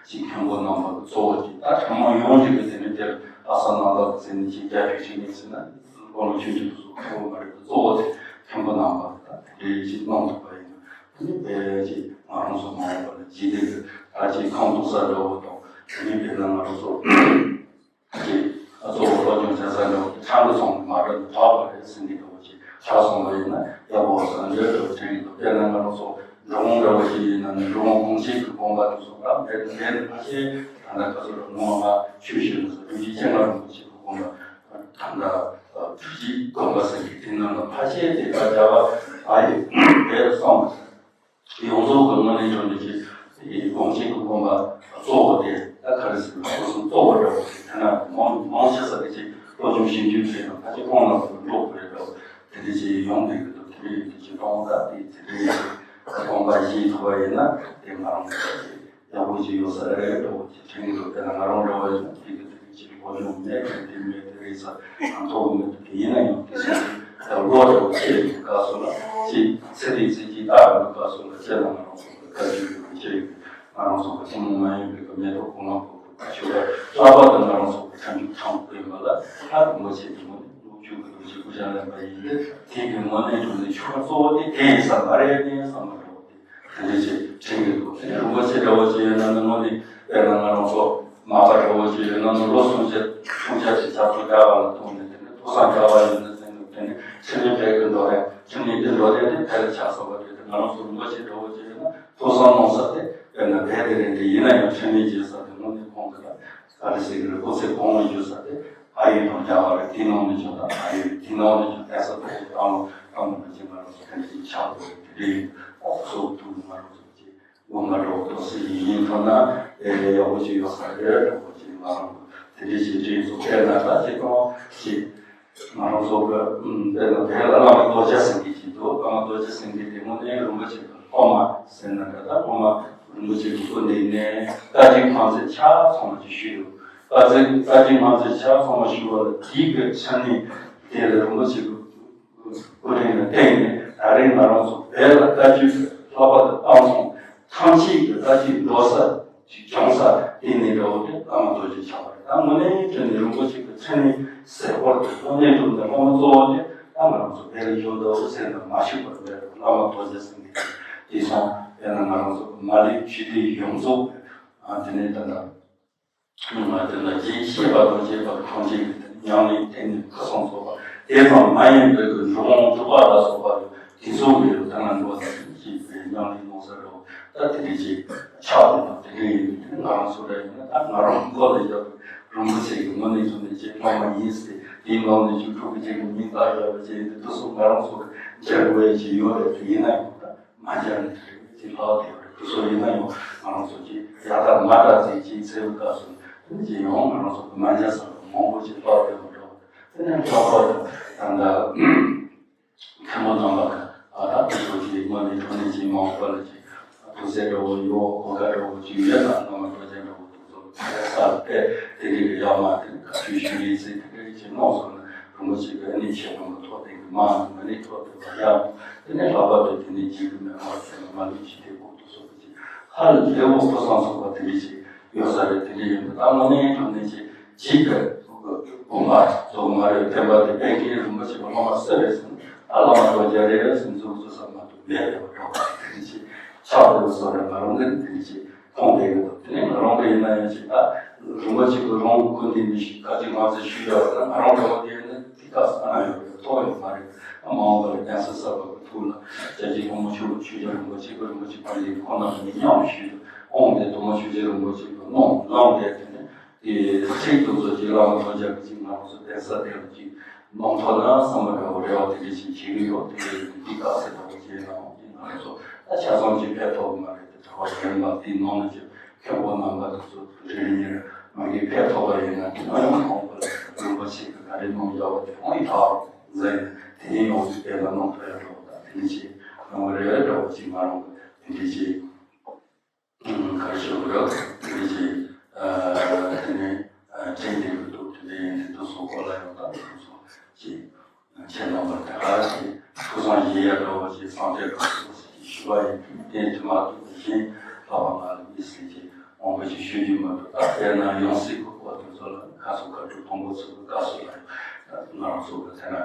ཅིག་མཁན་པོ་རྣམ་པ་གི་གཙོ་བོ་ཅིག་ད་ཕྲ་མོ་ཡོངས་ཀྱི་གི་དེ་ནས་དེར་ཨ་ས་ནང་ལ་ཟེར་ནས་ཅིག་རྒྱ་ཆོས་ཅིག་ནས་ཟེར་ན་དཀོན་མཆོག་ཆོས་ཀྱི་དེ་ཚོ་ཁོ་བོ་མ་རེད། གཙོ་བོ་དེ་མཁན་པོ་རྣམ་པ་གི་ད་དེ་འདྲ་ཅིག་གནང་ཐུབ་པ་ཡིན་ན། དེ་ནི་དཔེ་ཅིག་ང་རང་ཚོ་མ་འོངས་པ་ལ་ཇི་སྡེ་གི་ད་ཅིག་ཁང་ཐུག་ས་འདྲ་བོ་དང་། དེ་ནི་དཔེར་ན་ང་རང་ཚོ་ཅིག་གཙོ་བོ་སློབ་སྦྱོང་བྱེད་ས་འདྲ་བོ་དེ་ཆང་གི་ཚོང་མ་འདྲ་དུ་གྲགས་པ་རེད་ཟེར་གྱི་འདུག་ཅིག་ཆགས་སོང་བ་ཡིན་ན་ཡག་པོ་ཟ་འདྲ་འདྲ་བོ་དྲན་གྱི་འདུག་དཔེར་ན་ང་རང་ཚོ་འབྲི་གུང་འདྲ་བོ་ཞིག་ཡིན་ན་ནི་འབྲི་གུང་གོང་ཆེན་གྱི་དགོན་པ་དེ་ཚོ་ད་མེད་མེད་ནི་ཕལ་ཆེར་ད་ལྟ་ག་ཚོད་རེད། ངོ་མ་ཆོས་ཞུ་ནི་ཚོ་ཐུགས་རྗེ་སྤྱན་སྔ་རིན་པོ་ཆེ་གི་དགོན་པ། ད་ལྟ་ཐུགས་རྗེ་དགོན་པ་ཟེར་གྱི་དེ་ནང་ལ་ཕལ་ཆེར་དེ་ག་རྒྱ་བ་ཨ་ཡེ་བེར་སོང་། ཡོངས་རྫོགས་ཀྱི་དངོས་གནས་དྲང་གནས་ཀྱི་དགོངས་བཞེད་ཀྱི་དགོངས་པ་གཙོ་བོ་དེ་ད་ག་རེ་ཟེར་ན་ཕུན་སུམ་ཚོགས་པ་འདྲ་བོ་ཞིག་ཐ་ན་མང་མང་ཆེ་ས་གི་ཅིག་སློབ་སྦྱོང་ཞིབ་འཇུག་བྱས་ན་ཕལ་ཆེར་ཁོང་རྣམས་ལ་འགྲོ་དགོས་རེད་འདྲ་བོ་དེ་འདྲ་ཅིག་ཡོང་བསྡད་ཀྱི་འདུག་དེ་འདྲ་ཡིན་དུས་ཅིག་གཏོང་ད་དེ་དེ་འདྲ་ཡིན་དུས་དགོངས་པ་བཞེས་ཐུབ་པ་ཡིན་ན་དེ་ང་རང་ཚོ་ཡག་པོ་ཅིག་ཡོད་ས་རེད་འདྲ་བོ་ཅིག་དྲན་གྱི་འདུག་དེ་ལ་ང་རང་འདྲ་བོ་ཡིན་ན་དེ་གི་དེ་གི་ཅིག་སློབ་སྦྱོང་མེད་དེ་དེ་མེད་དེ་རེད་ས་ཐོག་མེད་དེ་ཡིན་ན་ཡང་དེ་ཚོ་ལོ་འདྲ་བོ་ཆེ་ཡོད་སྐབས་སུ་ལ་ཅིག་ཚེ་འདི་ཚེ་གཅིག་ལྟ་བའི་སྐབས་སུ་ལ་ཁྱེད་ལ་ང་རང་ཚོ་གི་བཀའ་བརྒྱུད་ཀྱི་ཆེ་ཡོད། ང་རང་ཚོ་གི་ཐུན་མོང་མ་ཡིན་པའི་གི་མེ་ཏོག་ཁོང་ལ་ཕོག་པའི་ཆོ་ག་ལྷག་པར་དུ་ང་རང་ཚོ་གི་ཐམས་ཅད་ཐང་དུ་ཡིན་པ་ལ་ཧ་རིན་པོ་ཆེ་དེ་མོ་ནི་ལོ་རྒྱུས་ཀྱི་ལོ་རྒྱུས་ཀུ་ཤ་ལེན་པ་ཡིན་ཏེ་དེ་གི་དངོས་གནས་དྲང་གནས་ཆོ་ག་གཙོ་བོ་དེ་དེ་ཡིན་ས་མ་རེད་ནས་བསམ་པ་འདྲ་བོ་དེ་དེ་འདྲ་ཅིག་དྲན་གྱི་འདུག་དེ་ནས་རིན་པོ་ཆེ་འདྲ་བོ་ཅིག་ཡོད་ན་ནི་དངོས་གནས་དཔེར་ན་ང་རང་ཚོ་མ་པ་འདྲ་བོ་ཅིག་ཡོད་ན་ནི་ལོ་སུམ་བརྒྱ་སུམ་བརྒྱ་ཅིག་ཆབ་སྲིད་དགའ་བ་ལ་ཐུག་ནས་དེ་ནས་ཐུགས་བསམ་དགའ་བ་ཡོད་ན་དེ་ནས་དེ་ འགྲོ་དེ་དེ་ཕལ་ཆགས་སོགས་པ་རེད་དེ། ང་རང་ཚོ་རིན་པོ་ཆེ་འདྲ་བོ་ཅིག་ཡོད་ན་ཐུགས་བསམ་གནང་ས་དེ་དཔེར་ན་བལ་དེ་རེད་དེ། ཡིན་ན་ཡང་ཁྲེལ་མེད་བྱེད་ས་དེ་དངོས་གནས་ཁོང་གི་ལ་ག་རེ་ཟེར་གི་རེད། སྐུ་ཚེ་གང་བོ་འགྱོ་ས་དེ་ཕ་ཡུལ་དང་འདྲ་བ་རེད། དེ་ནང་ནས་ཀྱང་ད་ཕ་ཡུལ་དེ་ནང་ནས་ཀྱང་གདན་ས་ཐོག་ཏུ་བཏང་བ་བཏང་བ་ནང་བཞིན་ང་རང་ཚོ་དེ་འདྲ་ཅིག་ཆགས་འགྲོ་རེད། དེ་འདྲ་ཡིན་ད་སོགས་ཐུགས་ང་རང་ཚོ་ཅིག་དགོངས་པ་འགྲོ་ཐུབ་སྲིད་ཡིན་ཐུབ་ན་ཨེ་ཡག་པོ་ཅིག་ཡོད་ས་རེད། འགྲོ་བ་ཅིག་ང་རང་དེ་འདྲ་ཞིག་དྲན་སོང་། དཔེར་ན་ད་ཅིག་གང་ཞིག་ང་རང་ཚོ་གི་དཔེར་ན་བོད་ལ་བླ་མ་རྡོ་རྗེ་སེང་གེ་ཅིག་འདུག་བླ་མ་རྡོ་རྗེ་སེང་གེ་དེ་དངོས་གནས་རིན་པོ་ཆེ་གི་སློབ་མ་ཟེར་ན་འདྲ། ད་སློབ་མ་རིན་པོ་ཆེ་གི་སྐུ་མདུན་ནས་བཀའ་བརྒྱུད་སྨྲ་མཛད་ཆ་ཚང་བ་ཅིག་ཞུས་འདུག་བཀའ་བརྒྱུད་བཀའ་བརྒྱུད་སྨྲ་མཛད་ཆ་ཚང་བ་ཞུས་པ་ལ་དེའི་གི་ཆ་ནས་དེ་ལ་རིན་པོ་ཆེ་གི་སྐུ་དྲིན་ལ་བརྟེན་ནས་ད་རེས་ང་རང་ཚོ་བོད་ལ་བཀའ་བརྒྱུད་ཀྱི་བསླབ་པ་དང་གཏམ་གསུམ་ཐམས་ཅད་ཀྱི་བཀའ་བརྒྱུད་འགྲོ་ས་ཅིག་སྦྱོང་ས་དེ་ནས་འདྲ་བོ་དེ་བླ་མ་རྡོ་རྗེ་ཆགས་པ་རེད། ད་དངོས་གནས་དྲང་གནས་རིན་པོ་ཆེ་གི་མཚན་ཉིད་གསལ་པོ་དེ་དངོས་གནས་དྲང་གནས་སློབ་མ་གཙོ་བོ་དེ་ད་ང་རང་ཚོ་བོད་ལ་ཡོད་འདུག་ཟེར་ན་མ་ཤི་བར་བོད་བླ་མ་རྡོ་རྗེ་སེང་གེ་དེ་སོང་། དཔེར་ན་ང་རང་ཚོ་མ་ལུས་ཆོས་སྡེ་ཡོངས་རྫོགས་ཨ་དེ་ནས་ད་ལྟ། ང་དེ་ལ་རྗེས་ཤེས་པ་དང་བཅས་པ་ཐམས་ཅད་ཀྱི་ཉམས་ལེན་བསྟེན་ནས་ཁ་སང་ཚོགས་པ་དེ་ཙམ་མ་ཡིན་པའི་གི་འགྲོ་འོང་དྲུག་པ་ལ་སོགས་པ་དེ་ཚོ་གི་ད་ང་འགྲོ་བ་དང་བཅས་པའི་ཉམས་ལེན་གནང་ས་རེད། ད་དེ་འདྲ་ཅིག་ཆགས་འདུག་ན་དེ་འདྲ་ཡིན་དུས་ང་རང་ཚོ་ར་ཡིན་ན་ད་ང་རང་མགོ་ལ་བཞག་པའི་རིན་པོ་ཆེ་གི་དངོས་གནས་བྱུང་ནས་ཅིག་སློབ་མ་ཡིན་ཟེར་དེའི་ནང་ནས་ཅིག་ཕྲུ་གུ་ཅིག་གི་མིང་བཏགས་བཞག་པ་ཅིག་ཡིན་དུས་དེ་ཚོ་ང་རང་ཚོ་གི་མཇལ་དགོས་ཡ་ཅིག་ཡོད་རེད། དེ་ཡིན་ན་ཡང་ད། མ་སྦྱར་ནས་དེ་ལྷག་དེ་བར་དུ་སོ་ཡིན་ན་ཡང་ང་རང་ཚོ་ཅིག་ཡག་དང་མ་དག་ཅིག་ཅིག་འཚོལ་བའི་སྐབས་སུ་དེ་ནི་ཅིག་ཡང་ང་རང་ཚོ་གི་མ་སྦྱར་ས་མང་པོ་ཅིག་ལྷག་དེ་བར་འགྲོ། དེ་ནས་ལྷག་པར་དུ་ད་ལྟ་མཁན་པོ་རྣམ་པ་གི་ཨ་ད་དེ་ཚོ་ཅིག་དངོས་གནས་དྲང་གནས་ཅིག་མ་འོངས་པ་ལ་ཅིག་ཐུགས་སྲས་འདྲ་བོ་ཡོད། གོ་སྐབས་འདྲ་བོ་ཅིག་ཡོད་ན་བླ་མ་རྡོ་རྗེ་འདྲ་བོ་དེ་ཚོ་ས་དེ་དེ་རིགས་ཀྱི་ཡག་མ་དེ་བཀའ་ཆོས་ཞུ་ཡིན་ཟེར་དེ་རིགས་ཅིག་གནང་སོང་ན་རིན་པོ་ཆེ་གི་ཨ་ནི་ཆེ་མང་གི་ཐོག་དེ་གི་མ་ཨ་ནི་ཐོག་དེ་བ་ཡག་དེ་ནས་ལྷག་པར་དུ་དེ་ནས་བྱེད་ཀྱི་མེད་པར་ཟེར་ན་མ་ལུས་ཅི་སྟེ་ཁོག་ཏུ་སོགས་པ་ཅིག་ཧ་ལས་འོ་ཕོ་བསམ་སོགས་པ་དེ་འདྲ་ཞིག་ཡོད་ས་རེད། དེ་འདྲ་ཡིན་པ་ད་དངོས་གནས་དྲང་གནས་ཅིག་ཅིག་གི་དགོངས་པ་རྫོགས་མ་རེད། བསྟན་པ་དེ་སྤེལ་མཁན་རིན་པོ་ཆེ་བ་སློབ་མ་སུ་རེད་ཟེར་ན་ཨ་བླ་མ་རྡོ་རྗེ་རེད་ཟེར་ན་ཚུར་ཚུར་ས་མ་གཏོགས་མེད་རེད་བ། གྲོགས་པ་དེ་འདྲ་ཞིག་ཆགས་འདུག་བསམ་རེད། ང་རང་གི་དེ་འདྲ་ཞིག་མཐོང་བསྡད་ཡོད་འདུག་དེ་ནས་ང་རང་གི་ཡིན་ན་ཡང་ཅིག་ད་རིན་པོ་ཆེ་གི་རང་སྐུ་མདུན་ནས་ཞིག་བཀའ་ཅིག་མ་ཚད་ཞུས་ཡོད་པ་ན་ང་རང་འདྲ་བོ་དེ་ཡིན་ན། དེ་སྐབས་སུ་ཨ་ན་ཡོད་པའི་ཐོག་ཡོད་མ་རེད། མ་འོངས་པ་ལ་གདན་ས་གསར་པ་གི་ཐུགས་ལ་རྒྱལ་གཅེས་ཐོག་མ་ཆོས་ཆོས་རྒྱལ་རིན་པོ་ཆེ་གི་རིན་པོ་ཆེ་ཕ་ཡིས་ཁོང་རྣམས་ནས་མཉམ་ཞུས་ཏེ་དབང་དེ་ཐོག་མ་ཆོས་རྒྱལ་རིན་པོ་ཆེ་གི་གནང་གནང་དེ་དེ་ནས་དེ་ཚིག་དེ་ཚོ་ཅིག་བླ་མ་རྡོ་རྗེ་གི་ཅིག་ང་རང་ཚོ་གདན་ས་དེ་ལ་ཅིག་གནང་ཐུབ་ན་བསམ་པ་འདྲ་བོ་རེ་བ་དེ་འདྲ་ཞིག་བྱེད་ཀྱི་ཡོད། དེ་འདི་སྐབས་སུ་འདྲ་བོ་བྱས་ན་ང་རང་ཚོ་ད་ཆ་ཚང་ཅིག་ཕེབས་ཐུབ་ཀྱི་མ་རེད། དེ་གྲྭ་པ་གཞན་པ་དེའི་ནང་ནས་ཅིག་མཁན་པོ་རྣམ་པ་དེ་ཚོ་རེ་རེ་གཉིས་རེ་མ་གིར་ཕེབས་ཐུབ་པ་ཡིན་ན་དེ་ནང་ཡང་ཁོང་ཚོ་ལ་རིན་པོ་ཆེ་གི་ག་རེ་གནང་བཞག་པ་དེ་ཁོང་ཡིས་ཐག་འཛིན་ནས་དེ་ཡིན་ཡོང་དུས་དེ་ལ་གནང་ཐུབ་ཡ་འདྲ་བོ་དང་དེ་འདྲ་ཞིག་གནང་གི་རེད་འདྲ་བོ་ཞིག་ང་རང་གི་དེ་འདྲ་ཞིག་ག་རེ་ཞུ་དགོས་རེད། དེ་འདྲ་ཞིག་དེ་ནས་དྲན་བསྡད་ཀྱི་འདུག་དེ་འདྲ་ཡིན་དུས་དེ་ཚོ་སྐོར་ལ་ཡང་ད་དེ་ཚོ་ཞིག་ཁྱེད་རྣམ་པར་ད་ག་ཞིག་ཐུགས་བསམ་བཞེས་ཡ་འདྲ་བོ་ཞིག་སངས་རྒྱས་ཀྱི་ཐུགས་སུ་ཞུ་བ་ཡིན། དེ་དུས་མ་ཐུག་པ་བཞིན་ལྷག་པ་ང་ལ་མི་སྲིད་ཅིག་མང་པོ་ཞིག་ཞུ་རྒྱུ་མ་གཏོགས། ད་དཔེར་ན་ཡང་སྲིད་ཀྱི་སྐོར་དེ་ཚོ་ལ་ཁ་སོ་ཁ་སྤྲོད་གཏོང་འགོ་ཚུགས་པའི་སྐབས་སུ་ལ་ང་རང་ཚོ་གི་དེ་ན་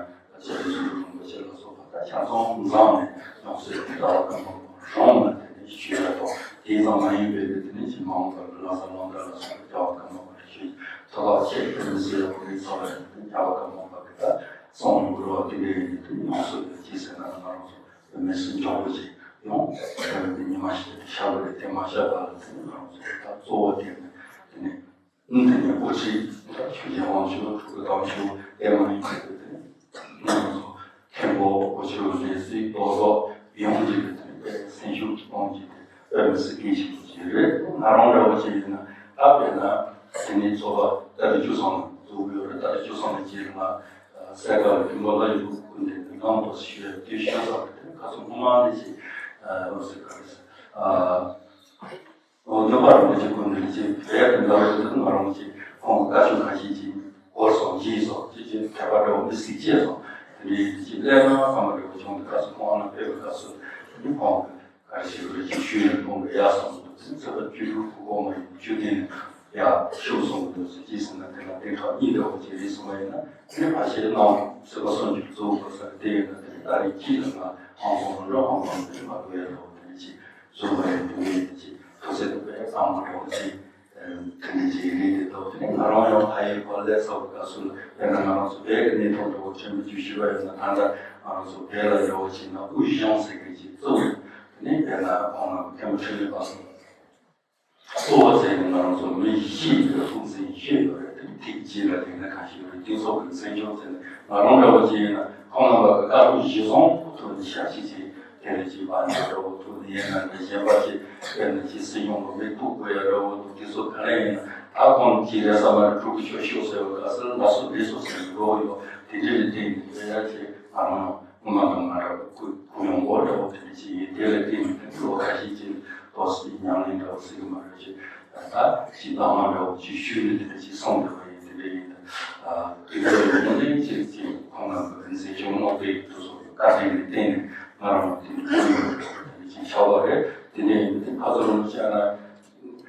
རྗེ་རིན་ཆེན་རིན་པོ་ཆེ་ལ་སོགས་པ་ད་ཆ་ཚང་མཛངས་ནས་ཡང་སྲིད་ཀྱི་རྒྱལ་བ་ཀརྨ་པ་རང་ལ་དེ་ནས་ཞུ་ཡ་དང་། དེ་ཙམ་མ་ཡིན་པའི་དེ་ནས་ཅིག་མ་འོངས་པར་ལྷ་ས་ལམ་བར་ལ་སོགས་པའི་རྒྱལ་བ་ཀརྨ་པ་ཞུ་ཐོག་ཁ་ཆེ་ཕུལ་མི་སྲིད་ལ་བོད་མི་ཚོ་ལ་ཡང་རྒྱལ་བ་ཀརྨ་པ་གི་ད་གསུང་རུ་རུ་བ་དེ་འདྲ་ཡིན་དུས་ཡོངས་སུ་ཡོད་ཅེས་ཟེར་ན་ང་རང་ཚོ་མི་སེམས་འཇོག་པོ་ཅིག་ཡོང་ཉི་མ་ཞིག་ཏུ་ཤར་བ་རེད། དེ་མ་ཤར་བ་ལ་དེ་ནི་ང་རང་ཚོ་ད་གཙོ་བོ་དེ་ནི་དེ་ནི་ཨུ་དེ་ནི་འགོ་ཁྲིད་ད་ཆོས་རྒྱལ་དབང་ཕྱུག་ཕྲུ་གུ་དམ་ཆོས་དེ་མ་ཡིན་པ་དེ་ནི་ང་རང་ཚོ་མཁན་པོ་གོ་ཆོད་ནས་སྲིད་རྡོ་རྡོ་ཡོང་གི་རེད། དེ་ནི་སེམས་ཤུགས་གཏོང་གི་དེ་དཔེ་མི་སྲིད་གལ་ཆེན་པོ་ཞིག་རེད། ང་རང་འདྲ་བོ་ཞིག་ཡིན་ན་ད་དཔེར་ན་དེ་ནི་ཚོགས་པ་ཏ་རིག་བཅུ་གསུམ་ལ་འཛུགས་ཡོད་རེད། ཏ་རིག་བཅུ་གསུམ་ལ་རྗེས་ལ་སེ་ག་ལ་ཕུན་པོ་ལྷ་ཡི་སྐུ་འདི་ནི་ནང་དུ་ཞུ་ཡ་དུས་ཞུ་ས་རེད། དེ་ནི་ཁ་སང་སྔོན་མ་ནས་ཞིག་འོ་ཟེར་ག་རེ་ཟེར། ཨོ་སྨྱོན་པ་རིན་པོ་ཆེ་སྐུ་མདུན་ལ་ཅིག་བལ་དུ་འདྲ་བ་ཞིག་འདུག་ང་རང་ཅིག་ཁོང་གི་བཀའ་ཆོས་ཁ་ཤས་ཅིག་གོ་སོང་བཞེས་སོང་ཅིག་ཅིག་དད་པ་འདྲ་བོ་མི་སྲིད་སྐྱེས་སོང་། དེ་འདྲའི་ཅིག་སླད་མ་བསམ་པ་འདྲ་བོ་བྱུང་། དེ་སྐབས་སུ་ཁོང་ལ་ཕེབས་པའི་སྐབས་སུ་དེ་ནི་ཁོང་གི་ག་རེ་ཞིག་རེད་ཅིག་ཞུ་ཡ་གཏོང་གི་ཡ་སོང་འདུག་ཚེ་ཚེ་བ་བཅུ་དྲུག་གི་སྒོ་མ་ཡིན་བཅུ་བདུན་ནས་ཡ་ཤོག་སོང་འདུག་ཅིག་ཟེར་ན་དེ་ལ་དེ་ཁག་གཉིས་འདྲ་བོ་ཅིག་རེད་གསུངས་པ་ཡིན་ན་དེ་ནི་ཕལ་ཆེར་ནང་སྲིད་པ་སོགས་ཀྱི་གཙོ་བོ་ག་ས་རེད། དེ་ཡིན་ན་དེ་ནི་ཏ་རིག་གཅིག་ལ་ང་ཧང་སོང་རོགས་ཧང་སོང་དེ་ནི་མ་དགོས་ཡ་འདྲ་བོ་དེ་ནི་ཅིག་བཟོ་བ་ཡིན་དུས་ངས་ཅིག་ཐུགས་སྲས་དུ་བས་གཙང་མ་འགྲོ་ཅིག་ དེ་འདྲ་ཅིག་རེད་དེ། ད་དེ་ནས་ང་རང་ཡང་ཕ་ཡུལ་ཁོ་སླེབས་ཚར་བའི་སྐབས་སུ་ལ། དཔེར་ན་ང་རང་ཚོ་བོད་ཀྱི་གནས་སྟངས་འདྲ་བོ་ཆེན་པོ་ཅིག་ཞུས་པ་ཡིན་ན། ད་ལྟ་ང་རང་ཚོ་བོད་ལ་འདྲ་བོ་ཅིག་ན་དབུས་གཞུང་ཟེར་མཁན་ཅིག་བཙུགས་ནས། དེ་ནས་དཔེར་ན་ཁོང་རྣམ་པ་མཁན་པོ་འཕྲིན་ལས་པ་ཚོ་གཙོ་བོ་བྱས་ནས་ང་རང་ཚོ་མི་བཞི་ཡི་དབུ་འཛིན་བཞི་ཡོད་རེད། དེ་ཐིག་གཅིག་ལ་དེ་ནས་གང་ཞིག་ཡོད་རེད། དེ་ཚོ་གི་འཛིན་སྐྱོང་བྱས་ནས། ང་རང་འདྲ་བོ་ཅིག་ཡིན་ན་ཁོང་རྣམ་པ་གི་བཀའ་སློབ་གཞིར་བཟུང་ཐོག་ནས་ཞབས་ཕྱི་བྱས། དེ་ལས་ཅིག་བར་འདུམ་འདྲ་བོ་ཐུག་ནས་ཡིན་ན་འདྲ། གཞན་པ་ཅིག་དཔེར་ན་ཅིག་སྲིད་སྐྱོང་གི་མི་ཐུག་དགོས་ཡ་འདྲ་བོ་འདུག་དེ་ཚོ་ག་རེ་ཡིན་ན། ད་ཁོང་གིས་རེས་གཟའ་མ་རེ་ཕྲུ་གུ་ཤོག་ཤོག་ཟེར་བ་ག་ཟེར། ལགས་སོ་ལགས་སོ་ཟེར་ནས་འགྲོ་གི་ཡོད། དེ་འདྲ་ལས་བརྟེན་ནས་ཡ་ཡ་ཅིག་ང་རང་སྔོན་མ་དང་མ་འདྲ་བ་གུ་གུ་ཡངས་པོ་འདྲ་བོ་དེ་འདྲ་ཅིག་ཡིན། དེ་ལས་བརྟེན་ནས་ལོ་ཁ་ཤས་ཅིག་ཏོག་ཙམ་ཉམས་ལེན་འདྲ་བོ་ཟེར་གི་མ་རེད། ཅིག་ད་ཅིག་ལྟ་བ་འདྲ་བོ་ཅིག་ཞུས་ནས་དེ་འདྲ་ཅིག་སོང་བསྡད་པ་ཡིན། དེ་འདྲ་ཡིན། ད་དེ་འདྲ་ཡིན་ནོ་ནས་ཅིག་ཅིག་ཁོང་རྣམ་པ་འཛིན་སྐྱོང་སློབ་གྲྭའི་དེ་ཚོ་བཀའ་དྲིན་ལ་བརྟེན་ནས་ང་རང་དེ་འདྲ་ཅིག་ཆགས་པ་རེད། དེ་འདྲ་ཡིན་དུས་ཕར་ཚུར་ལ་བཤད་ན།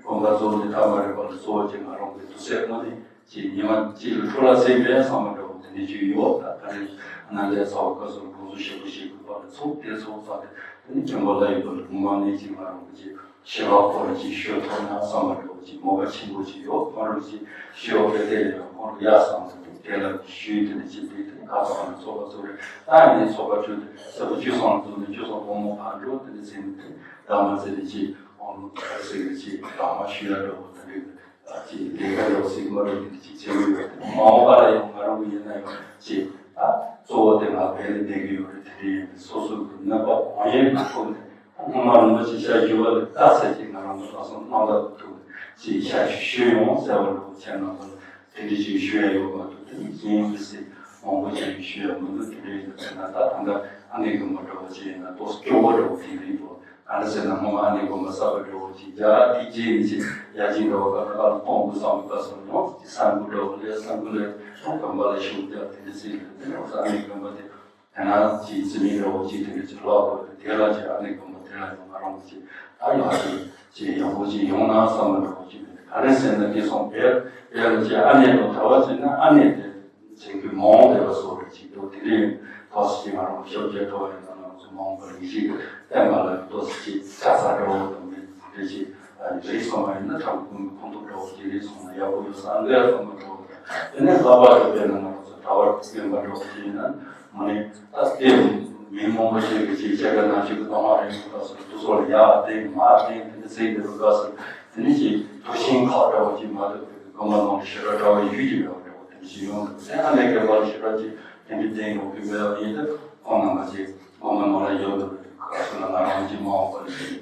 དགོན་པ་གཙོ་བོ་དེ་ཐ་མ་རེད་པ་ལ། གཙོ་བོ་ཅིག་ང་རང་གི་དུས་ཚོད་དངོས་གནས་ཅིག་ཉི་མ་གཅིག་ལ་འཕྲོ་བརླག་ཟིན་པའི་བསམ་པ་འདྲ་བོ་དེ་འདྲ་ཅིག་ཡོད། ད་ད་རེས་ནང་ལས་ཚ་བ་སྐབས་སུ་དགོངས་ཚུལ་ཞིབ་པོ་ཞིག་དགོས་པ་ལ་ཚོགས་དེ་ཚོགས་ཚ་དེ་དེ་ནི་སྐྱོན་པ་ལ་ཡོད་པ་ལ། དགོངས་པ་ནས་ཅིག་ང་རང་གི་ཅིག་ཞི་བ་ཁོ་ར་ཅིག་ཞུ་ཐུབ་ན་བསམ་པ་འདྲ་བོ་ཅིག་མོས་པ་ཆེན་པོ་ཅིག་ཡོད། ཁོང་རང་ཅིག་ཞི་བ་དཔེ་དེ་ཡང་ཁོང་རང་ཡག་བསམ་ས་དེ་དེ་ལ་ཞུས། དེ་ནི་ཅིག་དེ་དེ་ཁ་སང་ནས་ཚོགས་པ་ཚོགས་རེད། ད་ནི་ཚོགས་པ་ཚོགས་དེ་ས་བུ་བཅུ་གསུམ་ཚོགས་ནས་བཅུ་གསུམ་དགོང་མོ་ཕར་འགྲོ། དེ་ནི་ཟིན་དེ་ད་མ་ཟིན་ནས་ཅིག་ཁོང་རང་ཁ་སེ་གི་ཅིག་ད་མ་ཞུ་ཡ་འདྲ་བོ་དེ་འདྲ་ཅིག་ལས་ཀ་ཡོད་སྲིད་མ་རེད། དེ་ཅིག་བྱེད་ཀྱི་ཡོད། མ་འོངས་པ་ལ་ཡང་ང་རང་གི་ཡིན་ན་ཡང་ཅིག་ད་གཙོ་བོ་དེ་ང་བོད་ལ་བསྡད་ཀྱི་ཡོད་རེད། དེ་འདྲ་ཡིན་པས་སོ་སོ་གི་ནུས་པ་གང་ཡོད་ཀྱི་ཐོག་ནས། སྔོན་མ་རིན་པོ་ཆེ་ཞལ་བཞུགས་པ་ལ་ལྟ་ཚད་ཀྱིས་ང་རང་གི་ལྷག་བསམ་རྣམ་དག་གི་ཐོག་ནས་ཅིག་ཞལ་ཞུ་ཡོང་ཟེར་བ་འདྲ་བོ་བྱས་གནང་བ་ལ། དེ་འདྲ་ཅིག་ཞུ་ཡ་ཡོད་མ་གཏོགས། དེ་ནི་གཞན་ཡང་མི་སྲིད་མང་པོ་ཅིག་ཞུ་ཡ་མི་འདུག་དེ་འདྲ་ཡིན་ན། ད་ད་ལྟ་ཨ་ནེ་རྒན་པ་འདྲ་བོ་ཅིག་ཡིན་ན་ཏོག་ཙམ་སྐྱོ་བོ་འདྲ་བོ་དེ་རེད་འདུག་གང་འདྲ་ཟེར་ན། སྔོན་མ་ཨ་ནེ་དགོན་པ་གསར་པ་འདྲ་བོ་ཅིག་རྒྱ་དེ་རྗེས་ནས་ཅིག་ཡར་རྒྱས་འགྲོ་བ་ག་ལ་གཏོང་དགོས་བསམ་པའི་སྐབས་སུ་ཡང་ཅིག་ས་འགུལ་འདྲ་བོ་སླེབས། ས་འགུལ་སླེབས་དགོན་པ་ལ་ཤུགས་རྒྱག་དེ་འདྲ་ཟེར་ཡོད། དེ་ནས་ཨ་ནེ་དགོན་པ་དེ་དེ་ན་ཅིག་རྩིས་མེད་འདྲ་བོ་ཅིག་དེ་འདྲ་ཅིག་ལོག་དགོས། དེ་ལ་ཅིག་ཨ་ནེ་དགོན་པ་དེ་ལ་ཡང་ང་རང་ཅིག་ད་ཡག་ཅིག་ཅིག་ཡག་པོ་ཅིག་ཡོང་ན་བསམ་པ་འདྲ་བོ་ཅིག་མེད། ག་རེ་ཟེར་ན་དེ་སོང་བས་བས་ལ་ཅིག་ཨ་ནེ་དང་གྲྭ་བ་བྱས་ན་ཨ་ནེ་དེ། ཅིག་གི་མ་འོངས་པའི་བསོད་བདེ་ཅིག་འདུག་དེ་རིང་ཏོག་ཙམ་ཅིག་ང་རང་ཞབས་རྗེས་འགྲོ་བ་ཡིན་ན། ང་ཚོ་མ་འོངས་པར་ཡེ་ཤེས་ཀྱི་བསྟན་པ་ལ་ཏོག་ཙམ་ཅིག་ཆགས་ས་འདྲ་བོ་དང་། མི་དེ་ཅིག་རིགས་སོང་བ་ཡིན་ན་ཁྲ་བོ་ཀུན་གྱི་ཁོང་ཁྲོ་འདྲ་བོ་ཅིག་རིགས་སོང་ན་ཡག་པོ་ཡོད་ས་འདྲ་བསམ་པ་འདྲ་བོ་དང་། དེ་ནས་ལྷག་པར་དུ་དཔེར་ན་ང་རང་ཚོ་གྲྭ་བ་རྒན་པ་འདྲ་བོ་ཅིག་ཡིན་ན། མ་ནི་ད་ལྟའི་མི་མང་པོ་ཞིག་གིས་ཅིག་སྐྱེ་རྒ་ན་འཆི་གི་སྡུག་བསྔལ་རེད་མ་གཏོགས། དུས་ཚོད་ལ་ཡར་བསྟན་མར་བསྟན་དེ་འདྲ་ཟེར་གྱི་འདུག་ག་ཟེར། དེ་ནས་ཅིག་དུག་ཤིང་ཁག་འདྲ་བོ་ཅིག་མ་གཏོགས་དགོན་པ་ནང་ལ་ཞེ་དྲག་གྲྭ་བ་ཡོད་ཀྱི་མེད་པ་འདྲ་བོ་དེ་འདྲ་ཞིག་ཡོང་འདུག་དེ་ཨ་ནེ་རྒན་པ་ལ་ཞེ་དྲག་ཅིག་དེ་འདྲ་བསྟན་ཡོང་གི་མེད་པ་ཡིན་དུས། ཁོང་རྣམ་པ་ཅིག་དགོན་པ་ནང་ལ་ཡོད་འདུག་ག་ཟེར་ན། ང་རང་ཅིག་མ་འོངས་པ་ལ་ཅིག་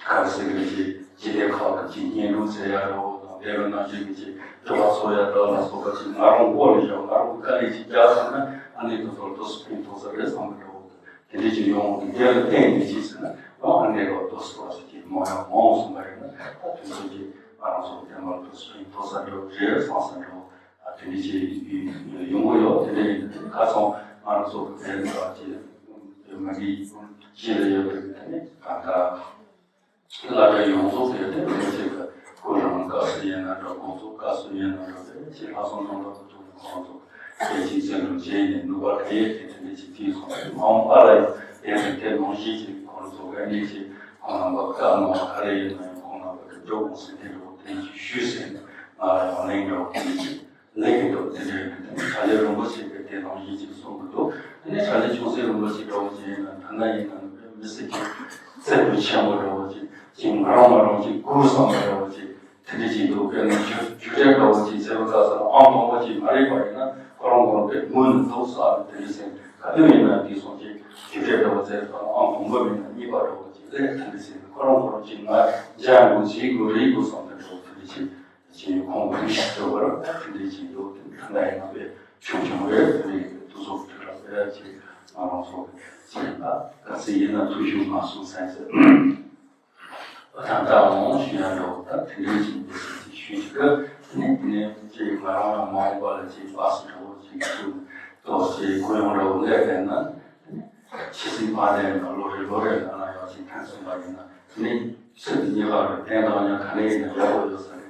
ག་རེ་ཟེར་གི་རེད། ཅིག་སྤྱི་སྡེ་ཁག་གི་ཅིག་བརྙན་ཐུང་བཙལ་ཡ་འདྲ་བོ་དང་། དེ་ག་ནང་བཞིན་གྱི་ཅིག་དྲི་བ་འཚོལ་ཡ་འདྲ་ལ་སོགས་པ་ཅིག་ང་རང་མགོ་ལ་བཞག་ང་རང་གི་དཀའ་ལས་ཅིག་རྒྱག་ཟེར་ན། ཨ་ནེ་དེ་ཚོར་ཏོག་ཙམ་ཕན་ཐོགས་ས་རེད་བསམ་པ་འདྲ་བོ་དང་། དེ་འདྲ་ཅིག་ཡོང་འདུག་དེ་ལ་བརྟེན་ནས་ཅིག་ཟེར་ན། ཡང་ཨ་ནེ་ལ་ཏོག་ཙམ་ཏོག་ཙམ་ཅིག་མང་ཡང་མང་སོང་བ་ཡིན་ན། ད་དེ་ཚོ་ཅིག་ང་རང་ཚོ་བསྟན་པ་ལ་ཏོག་ཙམ་ཕན་ཐོགས་ས་འདྲ་བོ་རེད་བསམ་ས་འདྲ་བོ། ཨ། དེ་འདྲ་ཅིག་ཡོང་གི་ཡོད། དེ་འདྲ་ཡིན་དུས་ཁ་སང་ང་རང་ཚོ་གི་བོད་ནང་ཅིག་མ་གི་ཕྱི་ལ་ཡོད་པའི་དེ་ནི་གང་ལྟར་སློབ་གྲྭ་ཡོངས་རྫོགས་དེ་དེ་འདྲ་ཅིག་གི་སྐུ་རིམ་སྐབས་སུ་ཡིན་ན་འདྲ། དགོང་ཚོགས་སྐབས་སུ་ཡིན་ན་འདྲ། དེ་ཅིག་ལྷག་བསམ་རྣམ་དག་གི་ཐོག་ནས་ཁོང་ཚོ་དེ་ཅིག་བཙན་བྱོལ་བྱས་ནས་ནུས་པ་གང་ཡོད་དེ་དེ་འདྲ་ཅིག་བྱས་སོང་། མ་འོངས་པ་ལ་ཡང་དེ་ནི་དེ་ནང་བཞིན་ཅིག་ཁོང་ཚོ་ག་ནས་ཅིག་ཁོང་རྣམ་པ་བཀའ་གནང་བ་ག་རེ་ཡིན་ན་ཡང་ཁོང་རྣམ་པ་གི་འགྲོ་དགོངས་ཟེར་དེ་འདྲ་བོ་དེ་ཅིག་ཞུས་ཟིན། ང་ལ་ཡང་གླེང་འདྲ་བོ་དེ་ཅིག་ལེགས་ཀྱི་འདུག་དེ་འདྲ་ཡིན་དུས་ཕྱག་ལས་རིན་པོ་ཆེ་གིས་དེ་ནང་བཞིན་ཅིག་གསུང་གི་འདུག་དེ་ནས་ཕྱག་ལས་ཆུང་སྲིད་རིན་པོ་ཆེ་འདྲ་བོ་ཅིག་ཡིན་ན། ད་ལྟ་ཡིན་ན་མི་སྲིད་ཀྱི་བརྩེ་དུང་ཆེན་པོ་འདྲ་བོ་ཅིག་ཅིག་ང་རང་ང་རང་ཅིག་གུ་བསམ་པ་འདྲ་བོ་ཅིག་དེ་འདྲ་ཅིག་འདུག་དཔེར་ན་རྒྱུ་རྒྱུ་འབྲས་འདྲ་བོ་ཅིག་ཟེར་བ་ལྟ་ས་ལ་ཨང་དང་པོ་ཅིག་མ་རེད་པ་ཡིན་ན། ཁོ་རང་ཁོ་རང་དཔེ་མུན་ནས་འདུག་ས་རེད། དེ་འདྲ་ཟེར་ག་དུས་ཡིན་ན་དེ་སོང་ཅིག་རྒྱུ་འབྲས་འདྲ་བོ་ཟེར་བ་ལ་ཨང་དང་པོ་མིན་ན་གཉིས་པ་འདྲ་བོ་ཅིག་ལས་དེ་འདྲ་ཟེར་ཁོ་རང་ཁོ་རང་ཅིག་ང་སྦྱང་དགོས་བྱེད་དགོས་རེད་དགོས་བསམ་པ་འདྲ་བོ་དེ་འདྲ་ཅིག་ཅིག་ཁོང་གི་རིགས་ཤིག་འགྲོ་བར་དེ་འདྲའི་ཅིག་འདུག་དེ་ཐ་ན་ཡིན་ན་དཔེ་ཆུང་ཆུང་རེད། དེ་འདྲའི་དུས་ཚོད་དེ་ལ་དཔེ་ཅིག་ང་རང་ཚོ་ཅིག་ལ་ག་ཚོད་ཡིན་ན་ཐུགས་ཞུགས་མ་སོང་ཟེར་ཟེར། ད་ལྟ་འོང་ཞུ་ཡ་འགྲོ། ད་དེ་འདྲའི་ཅིག་འདུག་ཟེར་ཅིག་ཞུས་ཅིག་གི། དེ་ནས་དེ་ནས་ཅིག་ང་རང་ཡང་མ་འོངས་པ་ལ་ཅིག་བར་སི་འདྲ་བོ་ཅིག་ཏོག་ཅིག་གུ་ཡངས་འདྲ་བོ་སླེབས་པས་ན། ཆེ་སྲིད་ཕ་དེ་ལ་ལོ་རེ་ལོ་རེ་ལ་ལ་ཡང་ཅིག་ཕན་སོང་བ་ཡིན་ན། དེ་ནས་ཚེ་འདི་ཉིད་ཀ་རེ་ཕན་ཐོགས་ཡང་ག་ནས་ཡིན་ན་ཡག་པོ་ཡོད་ས་རེད།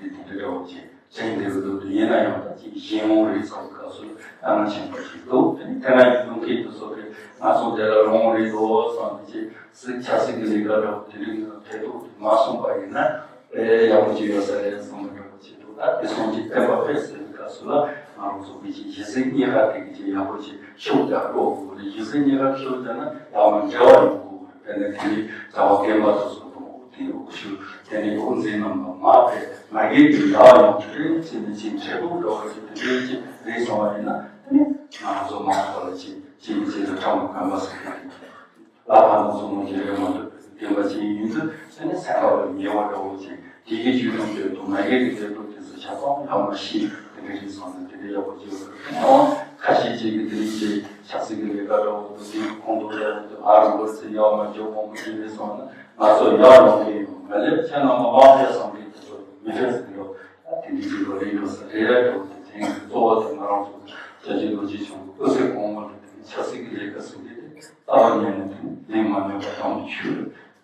དེ་འདྲ་དེ་འདྲ་འདྲ་བོ་ཅིག་དྲན་བསྡད་ཀྱི་འདུག་དེ་ཡིན་ན་ཡང་ད་ཅིག་གཞན་དབང་རེད་བསམ་སྐབས་སུ་དཀའ་ངལ་ཆེན་པོ་ཞིག་འདུག་དེ་ནས་དེ་ན་ཡོད་མཁན་དེ་ཚོ་གིས་ང་ཚོ་དེ་ལ་རང་དབང་རེད་འདུག་བསམ་ནས་ཅིག་སྲིད་ཆབ་སྲིད་ཀྱི་ལས་ཀ་འདྲ་བོ་དེ་རིགས་ལ་ཐེ་གཏོགས་མ་སོང་བ་ཡིན་ན། དཔེ་ཡག་པོ་ཅིག་ཡོད་ས་རེད་བསམ་པ་འདྲ་པོ་ཅིག་འདུག་ད་དེ་སོང་ཅིག་བསྟན་པ་སྤེལ་ཟེར་བའི་སྐབས་སུ་ལ་ང་རང་ཚོ་གི་ཅིག་གཞི་རྩའི་གཉིས་ཀ་དེ་གི་ཅིག་ཡག་པོ་ཅིག་ཤུགས་རྒྱག་དགོས་དགོས་རེད། གཞི་རྩའི་གཉིས་ཀ་ཤུགས་རྒྱག་ན་ཡག་མ་འབྲེལ་བ་ཡོང་དགོས་རེད། དཔེར་ན་དེ་ནི་ཟླ་བ་རྒན་པ་དེ་ཚོ་དང་དེ་ནི་དབུ་ཤུགས་དེ་ནི་དབུ་འཛིན་རྣམ་པ་མ་ཕེ་མ་གི་དེ་ཡག་ཡོང་གི་རེད་ཅེས་ནི་ཅིག་འབྲེལ་གཏུག་འགྲོ་བ་ཅིག་དེ་འདྲའི་ཅིག་རེད་སོང་བ་ཡིན་ན་དེ་ནི་ང་ཚོ་མང་ཚོགས་ལ་ཅིག་ཅིག་ཅིག་ལ་ཁྲམ་གང་པ་ཟེར་གི་རེད། ལ་ཕ་ནང་སོང་མོ་ཇེ་རེ་མ་ཏོ་བདེན་པ་ཅན་ཡིན་དུས་ཟེར་ནས་སེམས་ཁ་བ་ཉེ་བ་འདྲ་བོ་ཅིག་དེ་གའི་ཇུས་དང་འབྲེལ་དུ་མ་གའི་གི་འབྲེལ་དུ་དེ་ཚོ་ཆ་ཚང་ཡག་མ་ཤེས་དེ་འདྲ་རེད་སོང་ན་དེ་འདྲ་ཡག་པོ་ཅིག་ཡོད་རེད། ཁ་ཤས་ཅིག་གི་དེ་རིང་ཅིག་ཆབ་སྲིད་ཀྱི་ལས་ཀ་འདྲ་བོ་དང་དེའི་ཁོངས་གཏོགས་འདྲ་བོ་དང་ཨ་རུ་བོ་ཚེ་ཡག་མ་འཇོག་མང་པོ་ཅིག་རེད་སོང་ན་ང་ཚོ་ཡག་ཡོང་གི་ཡོད་མ་རེད། ཁྱེད་རྣམ་པ་མང་ཆེ་སོང་གི་དེ་ཚོ་མི་རེད་ཟེར་འདྲ་བོ། ད་དེ་འདྲ་ཅིག་ལོ་རེ་ཡོད་ས་རེད། ཡག་འདྲ་བོ་དེ་དེང་གི་གཙོ་བོ་དེ་ང་རང་ཚོ་བྱ་བྱེད་ལོ་རྒྱུས་བྱུང་གི་སྐུ་ཚེ་གོང་མ་ལ་དེ་ཆབ་སྲིད་ཀྱི་ལས་ཀ་ཟེར་གི་དེ། རྩ་བ་ཉིད་ནས་དེ་ནི་ལེགས་མ་ཉོན་པ་དམ་དུ་ཆུད།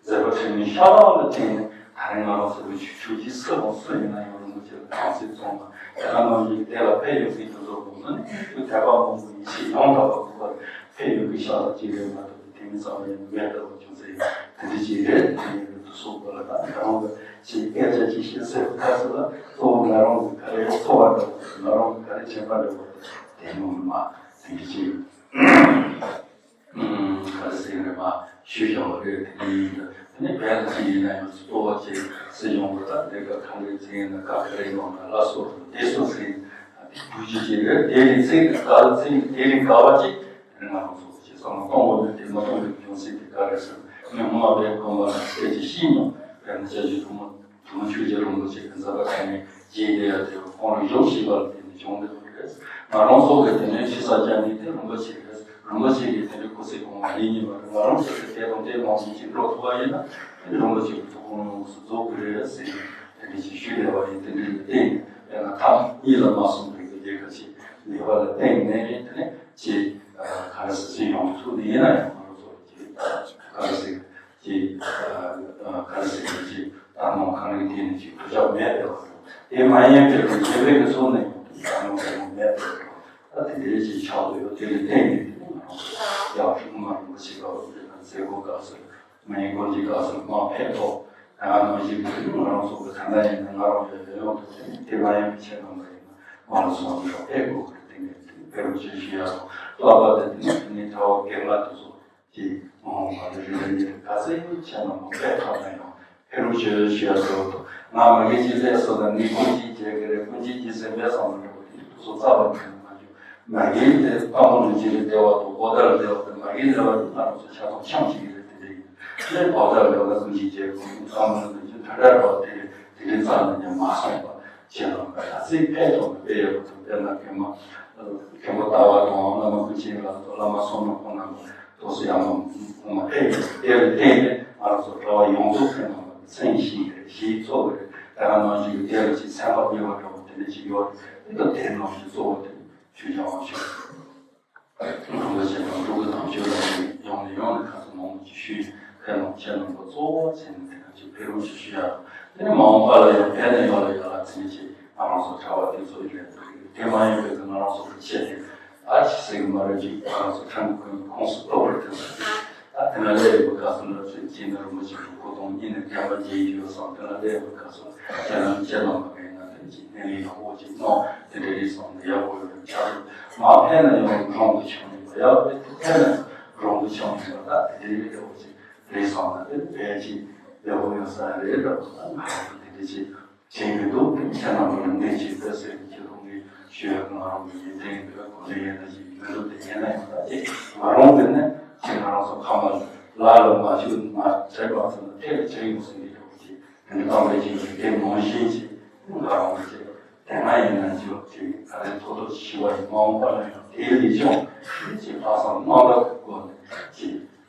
མཛད་པ་འཕྲིན་ལས་ཤ་སྟག་ལ་བརྟེན་ནས་ད་རིང་ང་རང་ཚོ་བོད་ཆོས་ཆོས་ཀྱི་སྲིད་དབང་སུ་ཡིན་ན་ཡང་རིན་པོ་ཆེ་ལ་དམ་ཚིག་བཙོང་བ་དེ་ལ་ནང་བཞིན་དེ་ལ་ཕན་ཡོད་མཁན་དེ་ཚོ་དགོངས་ན་ནི་དེ་དད་པ་མང་པོ་ཡིད་ཆེས་ཡང་དག་པ་དགོས་པར་ཕན་ཡོད་མཁན་ཤ་སྟག་ཅིག་རེད་མ་གཏོགས་དེ་མི་ཚང་མ་ཡིན་མེད་ལྟ་བུ་ཅུང་ཟད་ཡིན་དེ་འདྲ་ཅིག་རེད། དེ་ཡིན་དུས་སོགས་པ་ལ་ད་ང་རང་གི་ཅིག་སྐད་ཆ་ཅིག་བཤད་ཟེར་བ་ཁ་སོ་ལ་གཙོ་བོ་ང་རང་གི་ག་རེ་ཚོར་བ་འདྲ་བོ་ང་རང་གི་ག་རེ་བྱས་པ་འདྲ་བོ་དེ་མོ་མ་དེ་འདྲ་ཅིག་ག་རེ་ཟེར་རེད་མ་ཞུས་བཞག་པ་རེད། དེ་ནས་ཡིན་ད་དེ་ནས་བལ་ཅིག་ཡིན་ན་ཡང་གཙོ་བོ་ཅིག་སྲིད་གཞུང་གི་ད་ལས་ཀ་གང་རེད་ཟེར་ན་ག་ག་རེ་ཡོང་ན་ལ་སོགས་དེ་སོ་ཟེར་དེ་བུ་ཅི་ཅིག་རེད། དེ་རིང་ཚེ་ག་ཚེ་དེ་རིང་ག་བ་ཅིག་དེ་ནས་ང་རང་ཚོ་ཅིག་བསམ་བློ་གཏོང་དགོས་ན་དེ་མ་གཏོང་བའི་རྒྱུ་མཚན་དེ་ག་རེད་ཟེར་ན་ངས་སྔོན་མ་བལ་དགོན་པ་ལ་སྐད་ཆ་བཤད་མྱོང་། དཔེར་ན་སྐྱབས་རྗེ་ཐོག་མ། དུ་མ་ཆོས་རྒྱལ་རིན་པོ་ཆེ་གི་མཛད་པ་ཁྲིད་ནས་རྗེས་དེ་ཡ་དེ་ཁོང་རང་གཞུང་ཞིག་པར་བརྟེན་ནས་བྱུང་བསྡད་པ་རེད། ང་རང་ཚོ་གི་དེ་ནས་ཕྱི་ས་སྐྱ་ནས་དེ་རིན་པོ་ཆེ་རེད། རིན་པོ་ཆེ་གི་དེ་འདྲའི་སྐུ་ཚེ་གོང་མ་ཡིན་ཉིན་པ་རེད། ང་རང་ཚོ་གི་དེ་དང་དེ་ནང་བཞིན་གཅིག་འགྲོ་ཐུབ་པ་ཡིན་ན་དེ་རིན་པོ་ཆེ་གི་ཐུགས་དགོངས་ཡོངས་སུ་རྫོགས་ཀྱི་རེད་ཟེར་ནས་དེ་འདྲ་ཞིག་ཞུས་བསྡད་པ་ཡིན། དེ་འདྲ་ཡིན་བརྟེན་ནས་དཔེར་ན་ཐབས་གཉིས་ལ་མ་སོན་པའི་གི་ལས་ཀ་ཞིག་ལས་པ་ལ་བརྟེན་ནས་དེ་ནས་ཅིག་ག་རེ་ཟེར་ཅིག་ཡོང་ཐུབ་ནི་ཡིན་ན་ཡང་ང་རང་ཚོ་ཅིག་ག་རེ་ཟེར། ཅིག་ག་རེ་ཟེར་ཅིག་ད་མང་གང་རིགས་དེ་ནི་ཅིག་ཐུགས་ཆགས་མེད་པའི་བར་དུ་དེ་མ་ཡིན་པའི་རྒྱུ་རེ་གི་ཚོགས་ནས་ད་མང་གང་མེད་པའི་བར་དུ་ད་དེ་འདྲའི་ཅིག་ཆགས་སུ་ཡོད། དེ་ལས་བརྟེན་ནས་དེ་ནི་ང་རང་ཚོ་ཡག་ཤོས་མ་རུང་བ་ཞིག་ག་བར་དུ་ན་མཛད་སྒོ་སྐབས་སུ་མ་ཡིན་སྒོ་འབྱེད་སྐབས་སུ་མ་ཕེབས་ཐོག་ད་ནང་བཞིན་དུ་ང་རང་ཚོ་གི་ད་ལྟ་ཡིན་ན་ང་རང་ཡོད་ཡོད་ཡོང་དུ་དེ་མ་ཡིན་པའི་ཆེད་དམ་པ་ཡིན་ན་མ་ལ་སོང་ཕེབས་དགོས་ཀྱི་རེད། དེ་ནས་དེ་ཕེབས་རོགས་ཞུ་ཞུ་ཡ་དང་བསླབ་པ་དེ་དེ་ནས་དེ་ནས་གྲྭ་བ་དགེ་ལགས་དེ་ཚོ། ཅིག་མ་འོངས་པ་ལ་རིགས་ལ་ཉེ་རིགས་ག་ཚད་ཡོད་ཆེ་ན་མང་པོས་ཐོག་ནས་ཡང་ཕེ་རུ་ཆོས་ཞུ་ཡ་ཚོ་ང་མ་གི་ཅི་ལས་སོ་ན་ནི་ཀུན་གྱིས་རྒྱལ་གི་རེད། ཀུན་གྱིས་རྒྱལ་སེམས་པའི་བསམ་བློ་འདྲ་པོ་དེ་ཚོ་རྩ་བ་ནས་མ་འཇུག་མ་གི་དེ་དཔའ་མོ་ལུ་ཅི་རེད་བདེ་བ་དང་གོ་ད་ལ་བདེ་བ་དང་མ་གི་ལས་བ་དེ་ང་རང་ཚོ་ཆ་ཚང་འཆམ་ཞིག་གི་རེད། དེ་འདྲ་ཡིན་ལས་གོ་ད་ལ་ལ་ཀུན་གྱིས་རྒྱལ་ཀུན་དཔའ་མོ་ལུ་ཅི་ད་འདྲ་རོགས་དེ་རེད། དེ་རིང་ཙམ་ལ་ཉམས་མ་སོང་བ་བྱས་ལ་ག་ཚིག་ཕེབས་ཐོག་ནས་དཔེ་ཡག་པོ་དང་དཔེར་ན་མཁན་མ་མཁན་པོ་ལྟ་བ་དང་བླ་མ་ཀུན་མཁྱེན་ལགས་དང་བླ་མ་བསོད་ནམས་ཁོང་རྣམས་ཐོག་སུ་ཡང་མ་ཁོང་མ་ཕེབས་ཡོད་དེ་ལ་བརྟེན་ནས་ང་རང་ཚོ་གྲྭ་བ་ཡོངས་རྫོགས་ཕེབས་གནང་བ་མཚན་ཞིག་རེད། ཞིག་ཚོགས་རེད། དེ་ལ་ནང་བཞིན་གྱི་དེ་ལ་ཅིག་ཚན་པ་གཉིས་པ་འདྲ་བོ་དེ་འདྲ་ཅིག་ཡོད་རེད། དེ་ལ་དེ་ནང་བཞིན་གཙོ་བོ་དེ་ཞུ་བྱ་བ་ཞིག་རིན་པོ་ཆེ་དང་སྤྲུལ་སྐུ་དམ་ཆོས་ལ་ཡོང་ནས་ཡོང་ནས་ཁ་སང་མང་པོ་ཅིག་ཞུས། ཁས་བླངས་ཁྱེད་རྣམ་པ་གཙོ་བོ་བྱས་ནས་དེ་ནང་ཅིག་ཕེབས་རོགས་ཞུ་ཞུ་ཡ། དེ་ནས་མ་འོངས་པ་ལ་ཡང་ཕན་ནས་ཡོང་ལ་ཡོང་ལ་ཚིག་ཅིག་ང་རང་ཚོ་གྲྭ་བ་དེ་ཚོ་ཡིན་ལས་འདུག་དེ་མ་ཡིན་པའི་ང་རང་ཚོ་གི་ཆེད་དེ་ཨ་ཅི་ཟེར་གི་མ་རེད། ཅིག་ང་རང་ཚོ་ཁྲང་ཁུན་ཁོངས་སུ་གཏོགས་པར་དེ་ཚོ་ད་དེ་ན་ལས་ཡོད་པ་ག་སོང་ལ་ཚོད་ཅིག་ནི་རིན་པོ་ཆེ་གི་སྐུ་གདུང་གཉིས་ནས་བརྒྱན་པ་བརྒྱན་ཡོད་སོང་། དེ་ན་ལས་ཡོད་པ་ག་སོང་ཁྱེད་རང་ཁྱེད་རྣམ་པ་གི་ཡིན་ན་དེ་ཅིག་ནས་ཡག་པོ་ཅིག་གནང་དེ་འདྲ་རེད་སོང་ནས་ཡག་པོ་ཡོད་ཆགས་འདུག་མ་ཕན་ན་ཡང་རང་དུ་ཆགས་ཡིན་པ་ཡག་པོ་དེ་ཕན་ན་རང་དུ་ཆགས་ཡིན་པ་ད་དེ་འདྲ་ཡོད་ཡག་པོ་ཅིག་རེད་སོང་ན་དེ་ཕན་ཅིག་ཡག་པོ་ཡོད་ས་རེད་འདྲ་པོ་ད་ང་རང་དེ་འདྲ་ཅིག་བྱེད་མི་འདུག་ཁྱེད་རྣམ་པ་ལ་འདི་ཅིག་ཕན་སེམས་ཀྱི་རང་གི་ཞུ་ཡག་ང་རང་གི་ཡིན་དེ་ཡིན་དུས་གོ་ལེ་ཡིན་ན་ཅིག་མི་འདུག་དེ་ཡིན་ན་ཡང་ད་ཅིག་ང་རང་གི་ནི་ཅིག་ང་རང་ཚོ་ཁ་མ་ལ་ལ་མ་ཞུ་མ་བྱས་པ་ཚོ་ནི་ཐེག་བྱེད་ཡོང་ཟིན་གྱི་འདུག་ཅིག་དེ་ནི་གཏམ་དཔེ་ཅིག་ཡོད་དེ་ནང་བཞིན་ཅིག་ང་རང་གི་ཅིག་དེ་སྔ་ཡིན་ན་ཅིག་ཅིག་ག་རེ་ཐོག་ཐོག་ཞུ་བ་ཡིན། མ་འོངས་པ་ལ་ཡང་དེ་ལས་ཀྱང་ཅིག་ལྷག་བསམ་རྣམ་དག་གི་སྒོ་ནས་ཅིག་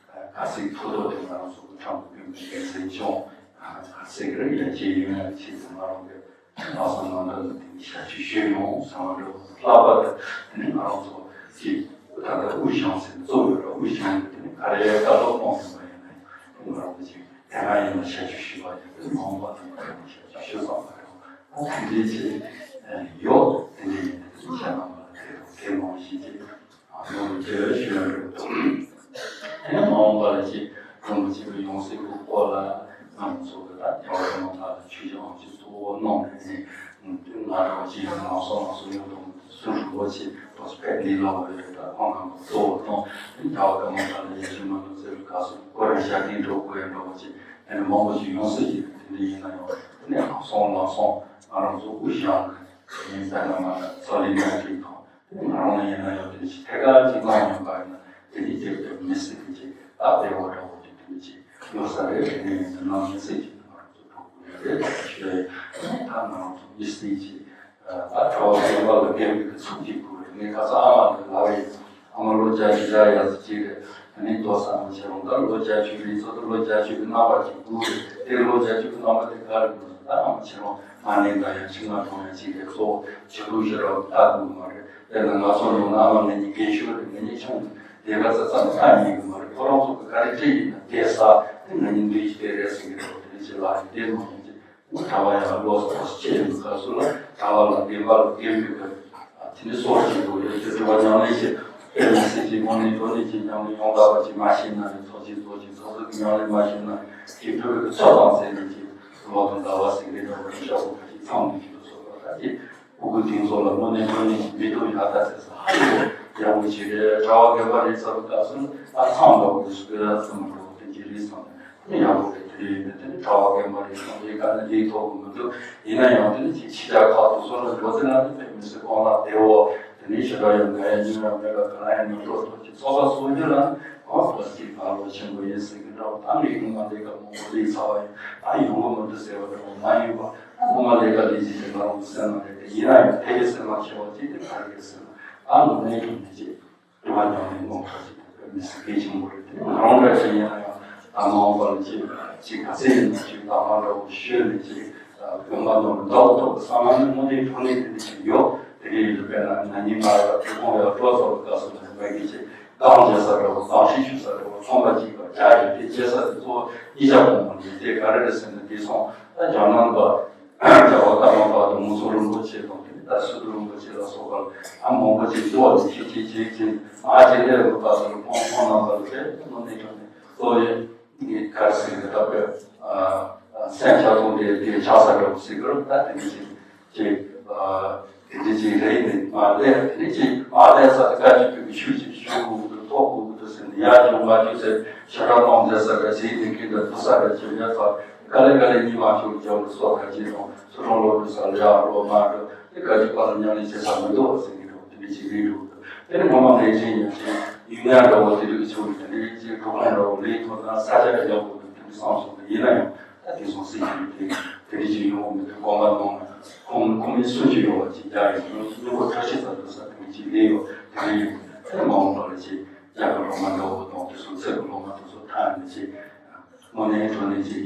ག་ཚིག་ཐོག་ཐོག་དེ་ང་རང་ཚོ་གི་ཁྲམ་དུ་ཕུལ་མི་གལ་ཆེན་ཅུང་ག་ཚིག་རེ་ཡ་ཅིག་ཡོད་ན་ཅིག་ང་རང་གི་ལྷག་བསམ་རྣམ་དག་གི་དེ་ནི་ཞབས་ཕྱི་ཞུས་ཡོང་བསམ་པ་འདྲ་བོ། ལྷག་པར་དུ་དེ་ནི་ང་རང་ཚོ་ཅིག་ད་ལྟ་དབུས་ཞང་ཟེར་གཙོ་བོ་ཡོད་ར། དབུས་ཞང་གི་དེ་ནི་ག་རེ་བཀའ་སློབ་གཏོང་ཡོང་བ་ཡིན་ན་ཡང་ང་རང་ཚོ་ཅིག་དེ་སྔ་ཡིན་ན་ཞབས་ཕྱི་ཞུས་པ་ཡིན། དེ་མ་འོངས་པ་དང་ང་རང་ཞབས་ཕྱི་ཞུ་བསམ་པ་རེད། ད་དེ་འདྲའི་ཅིག་ཡོད། དེ་འདྲའི་ཡིན་ན་དེ་ནི་ཁྱེད་རྣམ་པ་ལ་དེ་དང་དེ་མང་ཞིག་ཅིག་ཨ་ནོར་བཅོས་ཞུ་ཡ་འགྲོ་འདུག་དེ་ནས་མ་འོངས་པ་ལ་ཅིག་ཀྲུང་གོ་གཅིག་གི་ཡང་སྲིད་ཀྱི་སྐོར་ལ་ང་ཚོ་གི་ད་རྒྱལ་བ་རིན་པོ་ཆེ་ ཆོས་ཀྱི་དབང་ཆེན་གཙོ་བོ་གནང་ནས་ནས་ང་རང་ཅིག་ལམ་སང་ལམ་སང་ཡོད་དང་སུ་རུ་ལོ་ཆེ་ཏོག་ཙམ་ཕེབས་ནས་ལ་བ་ཡོད་ད་ཁོང་རྣམ་པ་གཙོ་བོ་གནང་རྒྱ་བ་ཀ་མ་ད་ལ་ཡ་ཞུ་མ་ལ་ཟེར་བའི་སྐབས་སུ་ཁོ་རང་ཞལ་ཏིང་འགྲོ་དགོས་ཡ་འགྲོ་བ་ཅིག་ཨ་ནི་མང་པོ་ཞིག་ཡོང་སྲིད་ཀྱི་དེ་འདྲ་ཡིན་ན་ཡང་དེ་ནས་ལམ་སང་ལམ་སང་ང་རང་ཚོ་དབུས་གཞུང་གི་ཡིན་ད་ན་མ་ན་ས་ལི་ཉག་གི་དང་། ང་རང་ལ་ཡིན་ན་ཡང་དེ་ཅི་ཐད་ཀར་ཅིག་གནང་ཡོང་པ་ཡིན་ན་དེ་ནི་དེབ་དེབ་མི་སྲིད་ཀྱི་ཅིག་ད་བདེ་བ་འདྲ་བོ་དེ་དེ་ནི་ཅིག་ཡོད་ས་རེད། དེ་ནི་ཡིན་ན་མི་སྲིད་ཅིག་ང་རང་ཚོ་གྲོགས་པོ་ཡོད་རེད་ཞུ་ཡ་ཡིན། ད་ང་རང་ཚོ་མི་སྲིད་ཅིག་ད་གྲྭ་བ་དགོན་པ་ལ་རྒན་པའི་གི་ཚུགས་ཀྱི་དགོས་རེད། ངས་ཁ་སང་ཨ་མ་ལ་ལབ་ཡིན། ཨ་མ་ལོ་བརྒྱད་ཅུ་བཞག་ཡ་ཟི་ཅིག་རེད། ཨ་ནི་ཏོག་ཙམ་ཨ་མ་ཁྱེད་རང་ད་ལོ་བརྒྱད་ཅུ་རེད། ཚོད་ལྟ་ལོ་བརྒྱད་ཅུ་གི་རྣམ་པ་ཅིག་དགོས་རེད། དེ་ལོ་བརྒྱད་ཅུ་གི་རྣམ་པ་དེ་ག་རེ་དགོས་ད་ཨ་མ་ཁྱེད་རང་མ་ནས་འདྲ་ཡང་ཕྱི་ང་གྲོང་ཡང་ཅིག་རེད། གཙོ་བོ་ཇི་ལྟར་ཞིག་ར་ལྟ་དགོས་མ་རེད། དེ་ལ་ང་ཚོ་ཡོང་ན་ཨ་མ་ང་གཉིས་རྒན་ཤོས་རེད། ང་གཉིས་ཆུང་དེ་ག་ཚ་ཚ་ནས་ལྟ་ཉན་གི་མ་རེད། ཁོ་རང་ཚོ་གི་ག་རེ་བྲིས་ཡིན་ན་དེ་ས་དེ་ང་གཉིས་འདི་ཞིག་དེ་རེད་ཟེར་གི་རེད། དེ་ཅི་ལ་ཡིན་དེ་མ་ཡིན་ཅི་ངོ་གྲྭ་བ་ཡང་ལོ་སོགས་སུ་སྐྱེས་ཡོད་སྐབས་སུ་ལ་གྲྭ་བ་ལ་རྒན་པ་ལ་རྒན་པའི་གི་དེ་ནི་སོགས་ཀྱི་དགོས་རེད། དེ་སྒྲུབ་པ་ཉམས་ལེན་བྱེད་དཔེ་མི་སྲིད་ཀྱི་དངོས་གནས་དངོས་གནས་ཀྱི་ཉམས་ལེན་ཡོང་དག་པ་ཅིག་མ་ཤེས་ན་རེད། ཚོགས་ཀྱི་ཚོགས་ཀྱི་ཚོགས་གཙོ་གི་ཉམས་ལེན་མ་ཤེས་ན་རེད། ཀྱི་བོད་ཀྱི་ཚོགས་དང་ཟེར་ནས་ཀྱི་ལོ་དང་ཟླ་བ་ཟེར་གི་འདྲ་བ་ཤ་བོ་ཁ་ཅིག་ཚང་མི་ཀྱི་ལོ་སོགས་པ་ད་ཀྱི་སྤུ་གུ་དེང་སོགས་ལ་དངོས་གནས་དངོས་གནས་ཀྱི་མི་ཐུབ་ཡག་ད་ཟེར་ས་ཧ་ལས་པོ་ཡག་པོ་ཞིག་རེད། གྲྭ་བ་རྒན་པ་རེད་ཟེར་བ་སྐབས་སུ་ཨ་ཚང་འདྲ་བོ་ཞིག་གི་ཨ་ཚང་འདྲ་བོ་དེ་ཀྱི་རེད་བསམ་ནས་ཡག་པོ་རེད། དེ་རེད་ནས་དེ་ནི་གྲྭ་བ་རྒན་པ་རེད་བསམ་པའི་དཀའ་ལས་ཐོག་གི་མི་འདུག་ཡིན་ན་ཡང་དེ་ནི་ཅིག་ཕྱི་རྒྱལ་ཁག་ཏུ་སོང་ན་འགྲོ་དེ་ན་ནི་དཔེ་མི་སྲིད་གོང་ལ་བདེ་བོ། དེ་ནི་ཞེ་དྲག་ཡང་ང་ཡང་ཉུང་ཡང་མེད་པ་ག་ན་ཡང་མི་འགྲོ་ཐོག་ཅིག་ཚོགས་པ་སོང་རྒྱུ་ལ་ནི་གོང་ཐོག་ཅིག་ང་ལོ་ཆེན་པོ་ཡིན་ཟེར་གི་འདྲ་བ་ད་མི་ཡོང་མ་འདི་ག་མང་པོ་ལས་ཚ་བ་ཡིན་ད་ཡོང་གི་མི་འདུག་ཟེར་བ་འདྲ་བ་མ་ཡིན་པ་ད་ངོ་མ་ལས་ཀ་ལས་ཅིག་དེ་ང་རང་སེམས་ནང་རེད། དེ་ཡིན་ན་ཡང་དེ་གི་སེམས་ནང་ཤེས་པ་ཅིག་དེ་ག་རེ་གི་སེམས་ནང་ད་ངོ་མ་ཡིན་ནི་ཅིག་དུ་བ་ཉམས་ལེན་མང་དྲགས་ཤིག་དང་མི་སྲིད་གལ་ཆེན་པོ་རེད། དེ་ང་རང་འདྲ་ཞིག་ཡིན་ན་ཡང་ད་མ་འོངས་པ་ལ་ཅིག་ཅིག་ག་ཚད་ཡིན་ན་ཅིག་དང་མ་འདྲ་བོ་ཤོད་ནས་ཅིག་དགོན་པ་ནང་ལ་འདྲ་བོ་ཐོབ་པའི་བསམ་བློ་ནི་དངོས་གནས་དྲང་གནས་དེ་འདྲ་ཞིག་ཡོད། དེ་འདྲ་ཡིན་དུས་དཔེར་ན་ན་ནིང་ང་ལ་དུས་ཁོང་ཡང་སྤྲོ་ཚོགས་ཀྱི་སྐབས་སུ་ལ་མ་གི་ཅིག་གང་བྱེད་ས་འདྲ་བོ་གང་ཞིག་ཞུ་ས་འདྲ་བོ་ཚོང་པ་གཅིག་པ་རྒྱ་ཡོད་དེ་བྱེད་ས་དེ་གཙོ་བོ་ཨི་ཅག་གོང་མ་ལས་དེ་ག་རེ་རེད་ཟེར་ན་དེ་སོང་ད་རྒྱ་ནང་པ། རྒྱལ་བ་ཀརྨ་པ་དང་མུ་ཚང་རིན་པོ་ཆེ་དང་དེ་ནས་ད་སི་ཏུ་རིན་པོ་ཆེ་ལ་སོགས་པ་ཨ་མང་པོ་ཅིག་འདུག་བ། དེ་ཅིག་ཅིག་ཅིག་ཅིག་ཨ་ཅེ་ལེ་རུ་པ་དང་ཁོང་ཁོང་རྣམ་པ་ལ་དཔེ་མི་སྣང་ནས་ཀྱང་ནས་གཙོ་བོའི་ངས་ག་རེ་ཟེར་གི་ད་དཔེ་སེམས་ཆགས་སོང་དེ་དེ་ཆགས་ས་འདྲ་བོ་ཟེར་གི་རུ་ད་དེ་ནས་ཅིག་ཅིག་དེ་འདྲ་ཅིག་རེད་ནས་མ་ལས་དེ་ནས་ཅིག་མ་ལས་ས་དེ་བཀའ་ཅིག་ཕུལ་གི་ཤུགས་ཅིག་ཞུ་དགོས་གི་འདུག་ཐོབ་དགོས་གི་འདུག་ཟེར་ནས་ཡར་འཇུག་མ་འཇུག་ཟེར་ཞེ་དྲག་གནང་མཛད་ས་རེད། ཟེར་ནས་ཀི་འདྲ་འདུག་ས་རེད། ཅེས་ཡ་ཚ། ག་ལེ་ག་ལེ་གཉིས་མ་ཤོར་རྒྱབ་ལ་སོགས་ག་ཅི་དང་ཚུར་རང་ལོག་འགྲོ་ས་ལ་ཡར་ལོག་མར་འགྲོ་དེ་ག་ཅི་པ་ལ་མཉམ་ལས་བྱེད་ས་མི་འདུག་ཟེར་གི་འདུག་དེ་འདྲ་ཅིག་རེད་འདུག་དེ་ནི་ངོ་མ་ལས་ཅན་ཡང་ཅིག་ཡུལ་ངན་འདྲ་བོ་དེ་འདྲ་གི་ཆུ་བོ་དེ་འདྲ་ཅིག་གྲོགས་པོ་འདྲ་བོ་ལས་ཐོག་ན་ས་ཆ་རེ་ཡག་པོ་འདུག་དེ་འདྲ་བསམ་སོང་། དེ་ཡིན་ན་ཡང་ད་དེ་སོང་སྲིད་ཀྱི་དེ་དེ་འདྲ་ཅིག་ཡོང་མི་འདུག་དགོངས་པ་གནང་ན་ཁོང་ཁོང་མི་སུ་ཅིག་ཡོད་པ་ཅིག་རྒྱག་ཡོང་མི་མི་གོ་ཁྲ་ཤི་ས་འདུག་ས་དེ་འདྲ་ཅིག་ལས་ཡོད་དེ་འདྲ་ཡོད་དེ་མ་འོངས་པ་ལ་ཅིག་རྒྱ་གར་ལོ་མ་འདྲ་བོ་དང་དེ་སོང་ཚེ་གི་ལོ་མ་དེ་སོང་ཐང་ནས་ཅིག་དངོས་གནས་དྲང་གནས་ཀྱི་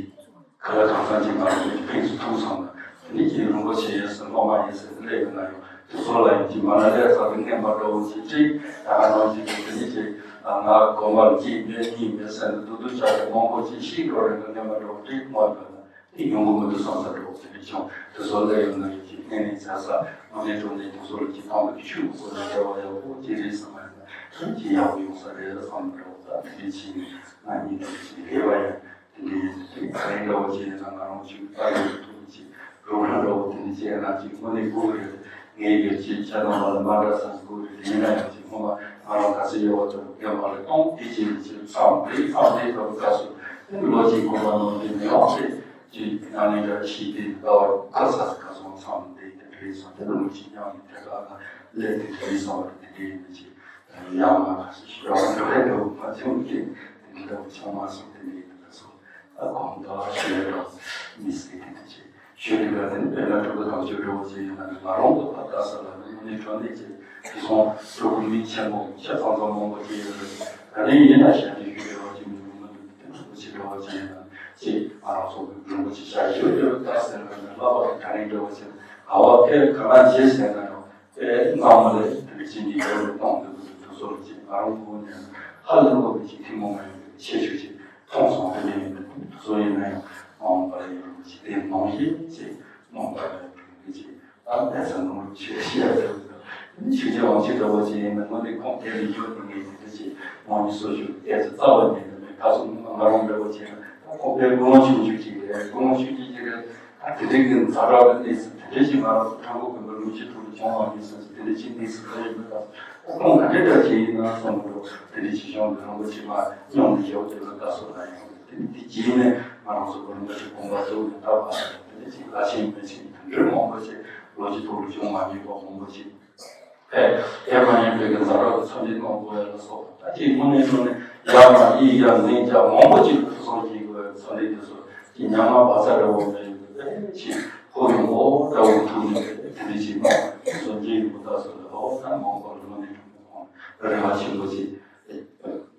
ག་ལ་གང་ཟག་ཅིག་ང་ཚོ་ཕན་ཚུན་ཐུག་སོང་ན་དེ་ནི་ཀྱི་རིན་པོ་ཆེ་ཡིན་ཟེར་སློབ་མ་ཡིན་ཟེར་སླེབས་ཡོང་ན་ཡང་དེ་ཚོ་ལ་ཡང་ཀྱི་མ་ན་ལས་ཚ་བའི་རྔན་པ་འདྲ་བོ་ཅིག་ཅིག་ད་ག་ནང་བཞིན་གྱི་དེ་ནི་ཀྱི་ང་གོམ་པ་གཅིག་མེད་གཉིས་མེད་ཟེར་ནས་སྡུག་སྡུག་ཆགས་ཏེ་མང་པོ་ཅིག་ཤི་འགྲོ་རན་གྱི་རྔན་པ་འདྲ་བོ་ཅིག་མ་ཡོད་ན་དེ་ཡོང་གི་མི་འདུག་བསམ་ས་འདྲ་བོ་དེ་འདྲ་བྱུང་། དེ་ཚོ་སླེབས་ཡོང་ན་ཡང་ཀྱི་རྔན་ནས་ཚ་ས་དངོས་གནས་དྲང་གནས་དེ་ཚོ་ལ་ཀྱི་ཕངས་པའི་ཆུ་བོ་ལ་འབྲེལ་བ་ཡག་པོ་ཅིག་རེད་བསམ་པ་ཡིན་ན་དེ་ཀྱི་ཡག་པོ་ཡོང་ས་རེད་བསམ་འདྲ་བོ་ད་དེ་འདྲ་ཅིག་ང་གཉིས་དེ་ཅིག་རེད་བ་ཡ། དེ་འདྲའི་ཡིན་ཚེ་ག་རེ་འདྲ་བོ་ཅིག་ཡིན་ན་ང་རང་ཚོའི་ལྟ་བའི་ཐོག་ནས་ཅིག་རོགས་རམ་འདྲ་བོ་དེ་འདྲ་ཅིག་ཡིན་ན་ཅིག་དངོས་གནས་དགོས་ཀྱི་རེད། ངའི་ཡོད་ཅིག་ཆ་ཚང་བ་ལ་མ་འདྲ་ས་དགོས་ཀྱི་རེད། ཡིན་ན་ཡང་ཅིག་སྔོན་མ་ང་རང་ག་ཚོད་ཡོད་པ་ཚོ་རྒན་པ་ལ་གཏོང་དེ་ཅིག་ཅིག་མཚམས་དེ་མཚམས་དེ་ལྟ་བུ་སྐབས་སུ་དེ་ལོ་གཅིག་གོམ་པ་ནང་དེ་མི་འོང་ཚེ་ཅིག་ཉམས་ལེན་འདྲ་ཤེས་དེ་ལྟ་བ་ཁ་ཚ་ཁ་སོང་མཚམས་དེ་དེ་འདྲ་ཡིན་སོང་། དེ་ལོ་གཅིག་ཉམས་ལེན་དེ་ག་ལ་སླེབས་དེ་འདྲ་ཡིན་སོང་བ་དེ་འདྲ་ཡིན་ན་ཅིག་ཡང་མ་ཁ་ཤས་ཤིག་ཡོང་འགྲོ་ཡ་འདུག་མ་བྱུང་གི་འདི་འདྲ་བོ་བྱུང་མ་སོང་། དེ་འདྲའི་འདི་འདྲ་སོང་ཨ་གོང་དུ་ཞུ་ཡ་རོགས་མི་སྲིད་དེ་འདྲ་ཅིག་ཞུ་དུས་ག་དེ་ནི་དཔེར་ན་ཕྲུ་གུ་དང་ཆོས་འགྲོ་བོ་ཅིག་ཡིན་ན་ང་རང་གི་ཕ་ལྟ་ས་ལ་ནི་དངོས་གནས་དྲང་གནས་ཅིག་དེ་སོང་ཕྲུ་གུ་མི་ཆེན་པོ་ཆ་ཚང་ཚང་མང་པོ་ཅིག་ཡོད་རེད། ག་ནས་ཡིན་ན་ཞལ་འདྲི་ཞུ་འདྲ་བོ་ཅིག་མི་རུང་མི་འདུག་དེ་ཕྲུ་གུ་ཆེ་འགྲོ་བོ་ཅིག་ཡིན་ན་ཅིག་ང་རང་ཚོ་གི་རིན་པོ་ཆེ་ཞལ་ཞུ་འདྲ་བོ་ལྟ་ཟེར་བ་ཡིན་ན་ལབ་པ་དང་ག་རེ་འདྲ་བོ་ཅིག་ག་བ་ཁེ་ག་ན་བྱེད་ཟེར་ན་ཡང་། དེ་སྔ་མ་ལས་དེ་ཅི་ནི་ཡོད་རེད་གཏོང་དགོས་ཀྱི་འདུག་སོགས་ཀྱི་ང་རང་ངོས་ནས་ཧ་ལས་པ་གི་ཅིག་ཐུན་མོང་མ་ཡིན་པའི་ཁྱད་ཆོས་ཅིག་མཐོང་སོང་། དེ་ནས་ཡིན་པའི་སོ་ཡིན་ན་ཡང་མ་འོངས་པ་ལ་ཡོད་རུང་ཅིག་དེ་མང་ཞིག་ཅིག་མ་འོངས་པ་ལ་ཡོད་རུང་ཅིག་ཨ་ལས་ས་ནོར་ཆེ་ཤེས་ཡ་དེ་ནི་ཆོས་རྒྱལ་དབང་ཕྱུག་འདྲ་བོ་ཅིག་ཡིན་ན་དངོས་གནས་ཁོང་དེ་ལས་ཡོད་དེ་ངས་དེ་འདྲ་ཅིག་མང་ཉུང་སོ་ཞུ་དེ་ཚོ་རྩ་བ་ཉིད་དུ་མེད། ཁ་སོ་ང་རང་འདྲ་བོ་ཅིག་ཡིན་ན་ཁོང་དཔེ་དགོངས་ཆུང་ཆུང་ཅིག་རེད། དགོངས་ཆུང་ཆུང་ཅིག་རེད། ད་དེ་འདྲའི་གི་ཛ་དྲག་གི་གནས་ཚུལ་དེ་འདྲའི་ཞིག་ང་རང་ཚོ་ཕྲན་བུ་གི་མི་ལུས་ཀྱི་ཐོག་ལ་བྱུང་བ་ཡིན་ཟེར་ཟེར་དེ་འདྲའི་ཞིག་གནས་ཚུལ་ག་ཡིན་མིན་ད་ཁོང་ག་འདྲའི་འདྲ་ཞིག་ཡིན་ན་བསམ་འགྲོ། དེ་འདྲའི་ཞིག་གཞུང་གི་རིན་པོ་ཆེ་མ་སྙོམས་ནས་བཞག་དེ་ལ་བཀའ་སྲོལ་ལ་ཡང་དེ་ནི་དེ་རྗེས་ནས་ང་རང་ཚོ་གི་རིན་པོ་ཆེ་དགོངས་པ་རྫོགས་ནས་ད་བར་དེ་འདྲའི་ཞིག་ལ་ཆེན་མི་ཆེན་དེ་འདྲའི་མང་པོ་ཞིག་ལོ་ཀྱི་ཐོག་ལ་བྱུང་མ་མྱོང་བ་མང་པོ་ཞིག་ཕལ་ཡང་མ་ཡིན་པའི་གི་ཛ་དྲག་གི་ཚ་འདྲེན་གནང་དགོས་ཡ་ལ་སོགས་པ་ད་ཅིག་དངོས་གནས་དྲང་གནས་ཡར་མར་གཡས་བརྒྱབ་མར་བརྒྱབ་མང་པོ་ཅིག་ཕུན་སུམ་ཚོགས་དགོས་ཡ་ཚ་འདྲེན་དེ་ཚོ་ཅིག་ཉམས་ང་བག་ཚ་འདྲ་བོ་མེད་ཡོད་པའི་ཅིག་ཁོ་ཡོང་འོ་འདྲ་བོ་ཐུག་ནས་དེ་འདྲ་ཅིག་མ་ཕུན་སུམ་ཚོགས་ཡིན་པ་ད་སོགས་ལ་འོ་ད་མང་པོ་ལ་དངོས་གནས་དྲང་གནས་ཁོང་རེ་བ་ཆེན་པོ་ཅིག་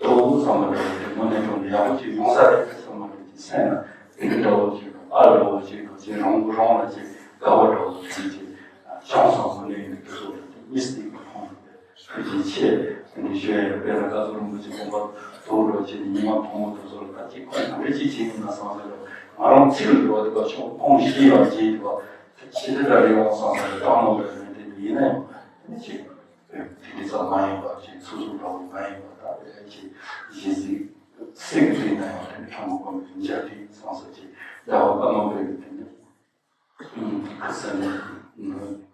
འདུག་བསམ་པ་འདྲ་བོ་དེ་དངོས་གནས་དྲང་གནས་ཡག་པོ་ཅིག་ཡོང་ས་རེད་བསམ་པ་འདྲ་ཅིག་སེམས་ལ་དེ་འདྲ་བོ་ཅིག་ཨ་འདྲ་བོ་ཅིག་ཅིག་རང་གི་རང་ལ་ཅིག་དགའ་བ་འདྲ་བོ་ཅིག་ཅིག་བྱུང་སོང་། དངོས་གནས་ཡིན་དུས་སོགས་ལ་དེ་མི་སྲིད་པ་ཁོང་ལ་ཐུགས་རྗེ་ཆེ་དེ་འདྲ་ཞུ་ཡ་ཡོད། དཔེར་ན་བཀའ་ཟུར་རིན་པོ་ཆེ་དགོངས་པ་རྫོགས་འགྲོ་ཅིག་ཉི་མ་ཐུང་ངུ་དེ་ཚོ་ལ་ད་ཅིག་ཁོང་ག་འདྲ་ཅིག་བྱས་ཡིན་ན་བསམ་ས་རེད། ང་རང་ཚིག་ལ་འགྲོ་བ་དེ་ག་ཆོག་ཁོང་ཞི་ཡང་བྱས་དེ་བ་ཞི་དེ་འདྲ་རེད་ཡོང་བསམ་ས་རེད། སྟག་མོ་རེད་རེད་དེ་ཡིན་ན་ཡང་དེ་ཅིག་དེ་འདྲ་ཙམ་མ་ཡིན་པ་ཅིག་ཚུགས་ཚུགས་འདྲ་བོ་མ་ཡིན་པ་ད་དེ་ཅིག་གཞི་རྩིས་སེ་གི་དེ་ན་ཡང་དེ་ནི་ཁྲ་མོ་གོ་མི་འཇའ་དེ་ཚང་ས་ཅིག་རྒྱ་བ་ཀརྨ་པའི་གི་དེ་ནི་ཁ་ས་ནི་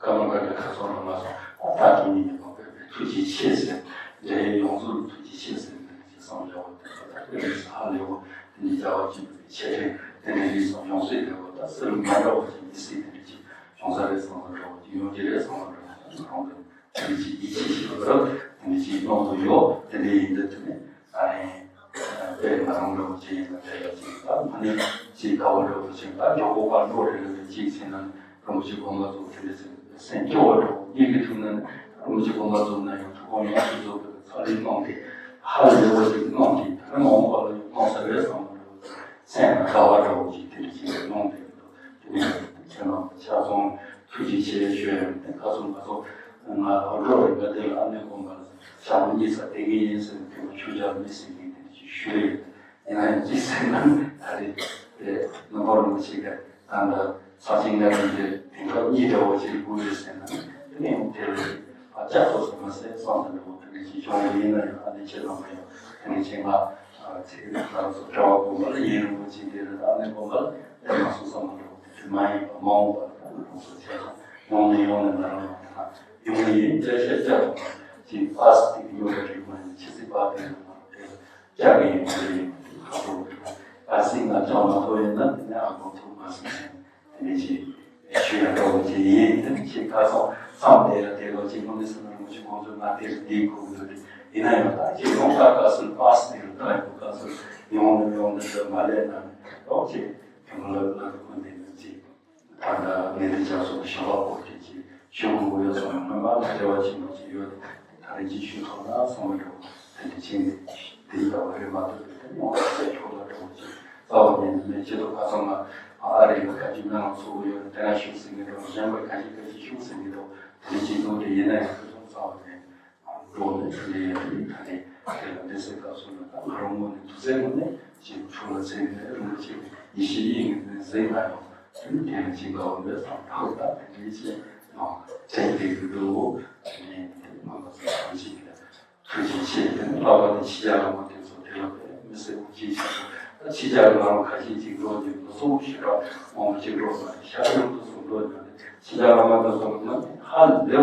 ཀརྨ་པ་གི་ཁ་སང་ལ་མ་སོང་ད་ད་དེ་ཉིད་ནས་མ་པའི་ཐུགས་རྗེ་ཆེ་ཟེར་འདྲ་ཡོངས་རྫོགས་ཐུགས་རྗེ་ཆེ་ཟེར་འདྲ་ཅིག་བསམ་བློ་བ་དེ་ཚོ་ད་དེ་ནི་ཧ་ལས་བ་དེ་ནི་རྒྱ་བ་ཅིག་ཆེ་རེད། དེ་ནས་ལུས་སམ་ཡོང་སྲིད་ལས་བ་ད་སེམས་མ་འདྲ་བ་ཅིག་མི་སྲིད་དེ་འདྲ་ཅིག་བྱུང་ས་རེད་བསམ་པ་འདྲ་བ་ཅིག་ཡོང་གི་རེད་བསམ་པ་འདྲ་བ་ཅིག་རང་གི་དེ་འདྲ་ཅིག་ཡིད་ཆེས་ཤིག་རེད། དེ་འདྲ་ཅིག་གནང་དུ་ཡོད། དེ་འདྲ་ཡིན་དུས་དེ་ནས་ཨ་རེ་དཔེ་ང་རང་འདྲ་བོ་ཅིག་ཡིན་ན་དེ་ལ་ཅིག་ད་མ་ནི་ཅིག་དགའ་བོ་འདྲ་བོ་ཅིག་ད་མགྱོགས་པོ་ཕར་འགྲོ་རེ་རེ་རེ་ཅིག་ཟིན་ན་རིན་པོ་ཆེ་དགོངས་པ་རྫོགས་དེ་འདྲ་ཟིན་སེམས་སྐྱོ་བ་འདྲ་བོ་གཉིད་ཀྱི་ཐུག་ན་ནི་རིན་པོ་ཆེ་དགོངས་པ་རྫོགས་ན་ཡང་ཐུགས་དགོངས་ཡོངས་སུ་རྫོགས་པའི་ཚ་ལུས་གནང་སྟེ་ཧ་ལས་པ་ཅིག་གནང་སྟེ་ད་ནི་མ་འོངས་པ་ལ་ཡང་གནང་ས་རེད་བསམ་པ་འདྲ་བོ་ཅིག་སེམས་ལ་དགའ་བ་འདྲ་བོ་ཅིག་དེ་འདྲ་ཅིག་གནང་སྟེ་དེ་ནས་ཁྱེད་རང་ཕྱག་ཚོང་ཐུགས་རྗེ་ཆེ་ཞུ་ཡ་ཡོད། དེ་ཁ་སང་ང་ཚོ་ང་ལོ་གྲོགས་རེ་འགའ་དེ་ལ་ཨ་ནེ་དགོན་པ་ལ་ཞག་པོ་གཉིས་ཙམ་བསྡད་ཀྱི་ཡིན་ཟེར་ནས་དེ་མ་ཆུང་ཆུང་མི་ཟེར་མཁན་དེ་འདྲ་ཅིག་ཞུ་ཡ་ཡོད། ཡིན་ན་ཡང་ཅི་ཟེར་ན་ད་རེས་དེ་རྣམ་པ་རིན་པོ་ཆེ་ག་ད་ལྟ་ས་ཆེན་ལྔ་རིམ་དེ་དེང་སྐབས་གཉིས་འདྲ་བོ་ཅིག་དགོས་རེད་ཟེར་ན་དེ་ནས་དེ་ལ་ཨ་ལྕགས་ཐོག་ཟེར་མ་ཟེར་བསམ་ཟེར་འདྲ་བོ་དེ་འདྲ་ཅིག་བྱུང་བ་ཡིན་ན་ཡང་ཨ་ནེ་ཁྱེད་རྣམ་པ་ཡང་དེ་འདྲ་ཅིག་ང་ཚེ་རིང་ལགས་སུ་གྲྭ་བ་དགོན་པ་ལ་ཡིན་རིན་པོ་ཆེ་འདི་རེད། ཨ་ནེ་དགོན་པ་ལ་ཡིན་མ་སོང་བསམ་མ་འདྲ་བོ་དེ་འདྲ་མ་ཡིན་པ་མ་འོངས་པ་ལ་ད་ང་རང་ཚོ་བྱས་ཙང་ཡོང་ནས་ཡོང་ནས་ང་རང་ལ་ད་ཡོང་ནས་ཡིན་བཅའ་བཞག་བཅའ་དགོས་པ་ཅིག་པ་སི་ཏིག་ཡོད་རེད་མ་ཡིན་ཕྱི་སྲིད་པ་དེ་ཡོད་མ་རེད། བཅའ་གི་ཡོད་མ་རེད། ཁ་ཐོག་ཨ་སྲིད་ང་ཅང་མ་ཐོབ་ཡིན་ན་དེ་ནས་ཨ་ཁོང་ཐུག་མ་སོང་ནས་དེ་ནས་ཅིག་ཞུ་ཡ་འདྲ་བོ་ཅིག་ཡིན། དེ་ནས་ཅིག་ཁ་སང་མཚམས་དེ་ལ་དེ་ལོ་ཅིག་དངོས་གནས་སེམས་ནང་ཅིག་ཁོང་ཚོ་ང་དེར་བསྡད་དགོས་ཀྱི་ཡོད་རེད། ཡིན་ན་ཡང་ད་ཅིག་ཡོང་ཁ་ཁ་སང་པ་སི་དེ་ལ་ད་ཡོང་ཁ་སང་ཡོང་ནས་ཡོང་ནས་མ་ལས་ན་ནས་ལོག་ཅིག་དེ་མོ་ལ་ལ་ཁོ་འདི་ནས་ཅིག་ད་ལྟ་ངས་འདི་ཅག་སོགས་ཞུ་བ་པོ་དེ་ཅིག་ཞུ་དགོས་ཀྱི་ཡོད་སོང་། སྔོན་མ་ལ་འབྲེལ་བ་ཆེན་པོ་ཅིག་ཡོད་དེ་ད་རེས་ཅིག་ཞུ་ཐུབ་ན་བསམ་པ་འདྲ་བོ་དེ་འདྲ་ཕྱིན་ནས་འདི་ལྟ་བུ་རེད་མ་གཏོགས་པའི་དེ་ཡོང་བ་ཚད་ཁྱོད་ལ་འདྲ་བོ་ཅིག་རྩ་བ་ཉིད་ནས་མེད། ཅི་ཐུབ་ཁ་སང་ང་ཨ་རི་ལ་ཁ་ཅིག་སྨན་ཁང་ཚུགས་ཀྱི་ཡོད་དེ་ན་ཞུ་ཟིན་གྱི་འདུག་གཞན་པ་ཁ་ཅིག་ཁ་ཅིག་ཞུ་ཟིན་གྱི་འདུག་དེ་འདྲ་ཅིག་འདུག་དེ་ཡིན་ན་ཡང་ཁོ་ཚོ་རྩ་བ་ནས་འགྲོ་ནས་དེ་ལས་ཡང་དེ་ད་ནས་དེ་ལ་འདི་སེ་སྐབས་སུ་ལ་ད་ང་རང་ངོས་ནས་དུས་ཚོད་ངོས་ནས་ཅིག་ཆུ་ལ་ཚེ་ནས་རིན་པོ་ཆེ་ཡེ་ཤེས་ཡིན་ངེས་ནས་གཟིགས་ན་ཡང་དེ་ནི་དེ་ལ་ཅིག་དགའ་བོ་མེད་བསམ་ཐག་ད་དེ་འདྲའི་ཆེ་ཡང་དྲན་བསྡད་ཀྱི་འདུག་དེ་ནས་དེ་ང་ལ་ཚོ་ཐམས་ཅད་ཀྱི་ཐུགས་རྗེ་ཆེ། དེ་ནི་བསླབ་པ་དེ་ཕྱི་རྒྱལ་བླ་མ་དེ་ཚོ་དེ་ལ་དཔེ་མི་སྲིད་པོ་ཅིག་ཆགས་འདུག་ད་ཕྱི་རྒྱལ་བླ་མ་ཁ་ཤས་ཅིག་འགྲོ་ནས་ལོ་ཚོ་ཞེ་དྲག་མང་པོ་ཅིག་འགྲོ་མ་རེད། ཤར་ཡོང་དུ་སོང་འགྲོ་ནས་ཕྱི་རྒྱལ་བླ་མ་དེ་ཚོ་ལ་ཧ་ལས་པ་གི་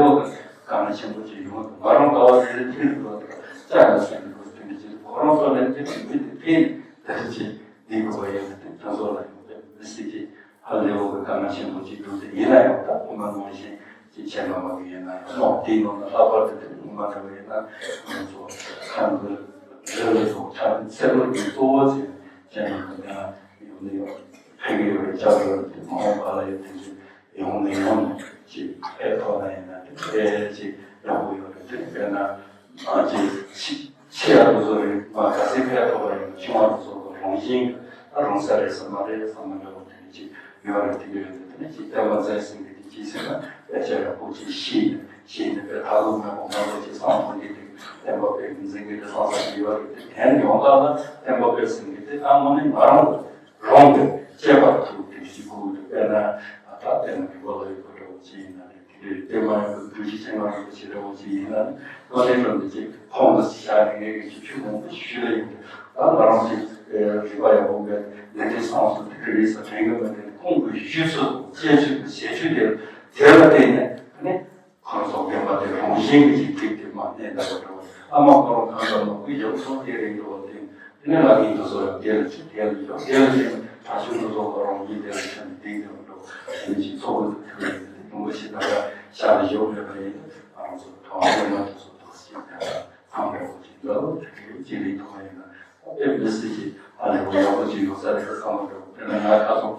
དཀའ་ངལ་ཆེན་པོ་ཅིག་ཡོང་འདུག་ང་རང་ལྟ་བ་དེ་འདྲ་འདུག་ཅག་ལ་སེམས་འདུག་དེ་འདྲ་ཅིག་ཁོ་རང་ཚོ་ལན་དེ་འདྲ་མི་དེ་ཕན་དེ་ཅིག་འདི་དགོས་པ་ཡོད་དེ་དེ་ཚོ་ལ་ཡོང་དེ་མི་སྲིད་ཅིག་ཧ་ལས་པ་གི་དཀའ་ངལ་ཆེན་པོ་ཅིག་འདུག་དེ་ཡིན་ན་ཡང་ད་ཁོ་མ་ནང་བཞིན་ཅིག་བྱས་ན་མ་གི་ཡིན་ན་ཡང་ལོག་དེའི་ནང་ལ་ལྷག་པར་དུ་དེ་ངོ་མ་འདྲ་བ་ཡིན་ན་ང་ཚོ་ཁམས་གི་རི་ལ་སོགས་ཆ་ཚན་ཚད་མར་གྱི་གཙོ་བོ་ཅིག་བྱས་ན་ཡང་ཡོང་ནི་ཡོད་ཕན་གི་ཡོད་རེད། ཅག་ཡོད་རེད། དེ་མ་འོངས་པ་ལ་ཡོད་དེ་ཅིག་ཡོང་ནས་ཡོང་ནས་ཅིག་ཕན་ཐོགས་ན་ཡིན་ན་དེ་ཕན་ཅིག་ཡག་པོ་ཡོད་རེད། དེ་དཔེར་ན་ཨ་ཅིག་ཆེ་ཆེ་ཡག་པོ་བཟོ་རེད། མ་ག་ཚད་ཕན་ཐོགས་པ་ཡིན་ན་ཆུང་བ་བཟོ་བ་རང་བཞིན་ཨ་རང་ས་རེད་ས་མ་རེད་ས་མ་འདྲ་བོ་དེ་ཅིག་ཡོད་རེད། དེ་ག་ཡོད་དེ་དེ་ནས་ཅིག་བསྟན་པ་མཛད་ཟིན་གི་དེ་ཅིག་ཟེར་ན་དཔེ་ཆ་ཡག་པོ་ཅིག་ཤེས་ཤེས་ནས་དཔེ་ཐག་གོ་མེད་པ་མང་པོ་ཅིག་སང་ཐོག་ནས་དེ་བསྟན་པ་དཔེ་འཛིན་གི་དེ་སང་ས་ཅིག་ཡོད་རེད། དེ་གན་ཡོང་ག་ལ་བསྟན་པ་དཔེ་ཟིན་གི་དེ་ད་དངོས་གནས་ང་རང་ལ། རང་གི་སྤྱད་པ་ཐུབ་དེ་ཞིག་དགོས་འདུག་དཔེར་ན་ད་དཔེར་ན་མི་བ་ལ་ཡོད་པ་འདྲ་བོ་ཅིག་ཡིན་ན་རེད། དེ་འདྲའི་དེ་མ་ཡིན་པའི་གུས་ཀྱི་སྤྱན་སྔ་རིན་པོ་ཆེ་འདྲ་བོ་ཅིག་ཡིན་ན་ནི་དངོས་གནས་དྲང་གནས་ཅིག་ཁོང་དུ་བཞག་ནས་ངས་ཀྱི་ཅིག་ཆོས་མང་པོ་ཞིག་ཞུས་ལ་ཡིན་ཏེ་ད་ང་རང་ཅིག་རིག་པ་ཡག་པོ་མེད་ལས་དེ་སངས་སུ་དེ་འདྲ་རེད་ས་དྲན་གི་མེད་དེ་ ཁོང་གི་གཞི་ཚུལ་དང་སྤྱན་ཚུལ་གྱི་བྱེད་སྤྱོད་དེ། དེ་ལ་བརྟེན་ནས་ནི་ཁོང་ཚོ་དགོན་པ་དེ་རང་བཞིན་གྱི་ཅིག་ཐིག་དེ་མ་གནས་འདྲ་བ་འགྲོ། ཨ་མ་ཁོ་རང་གང་ཙམ་ནོར་གྱི་ཡོད་སོང་དེ་རེད་འགྲོ་བ་དེ། དེ་ནས་ལ་གིན་དུ་བཟོ་ཡང་དེ་ལ་ཆུ་དེ་ལ་ཡོད་དེ་ལ་ཡོད་གྲྭ་ཆུང་དུ་བཟོ་བ་རང་ཡིན་དེ་ལ་ཆུ་ནི་དེ་འགྲོ་འགྲོ། དེ་ནི་ཅིག་ཚོགས་དུ་ཐུག་ཡོད་དེ་དུམ་བུ་ཞིག་ད་ལྟ་ཤར་ལ་ཡོད་མེད་པ་ཡིན་ན་ང་རང་ཚོ་གྲྭ་བ་དེ་མ་དུ་བཟོ་དུ་ཞིག་ད་ལྟ་ཚང་རེ་བ་ཅིག་འདྲ་བོ་དེ་གའི་ཅིག་རིག་ཐུབ་པ་ཡིན་ན། དཔེ་མི་སྲིད་ཀྱི་ཨ་ལས་འོ་ཡག་པོ་ཅིག་ཡོད་ས་རེད་བསམ་པ་འདྲ་བོ། དཔེར་ན་ང་ཁ་སང་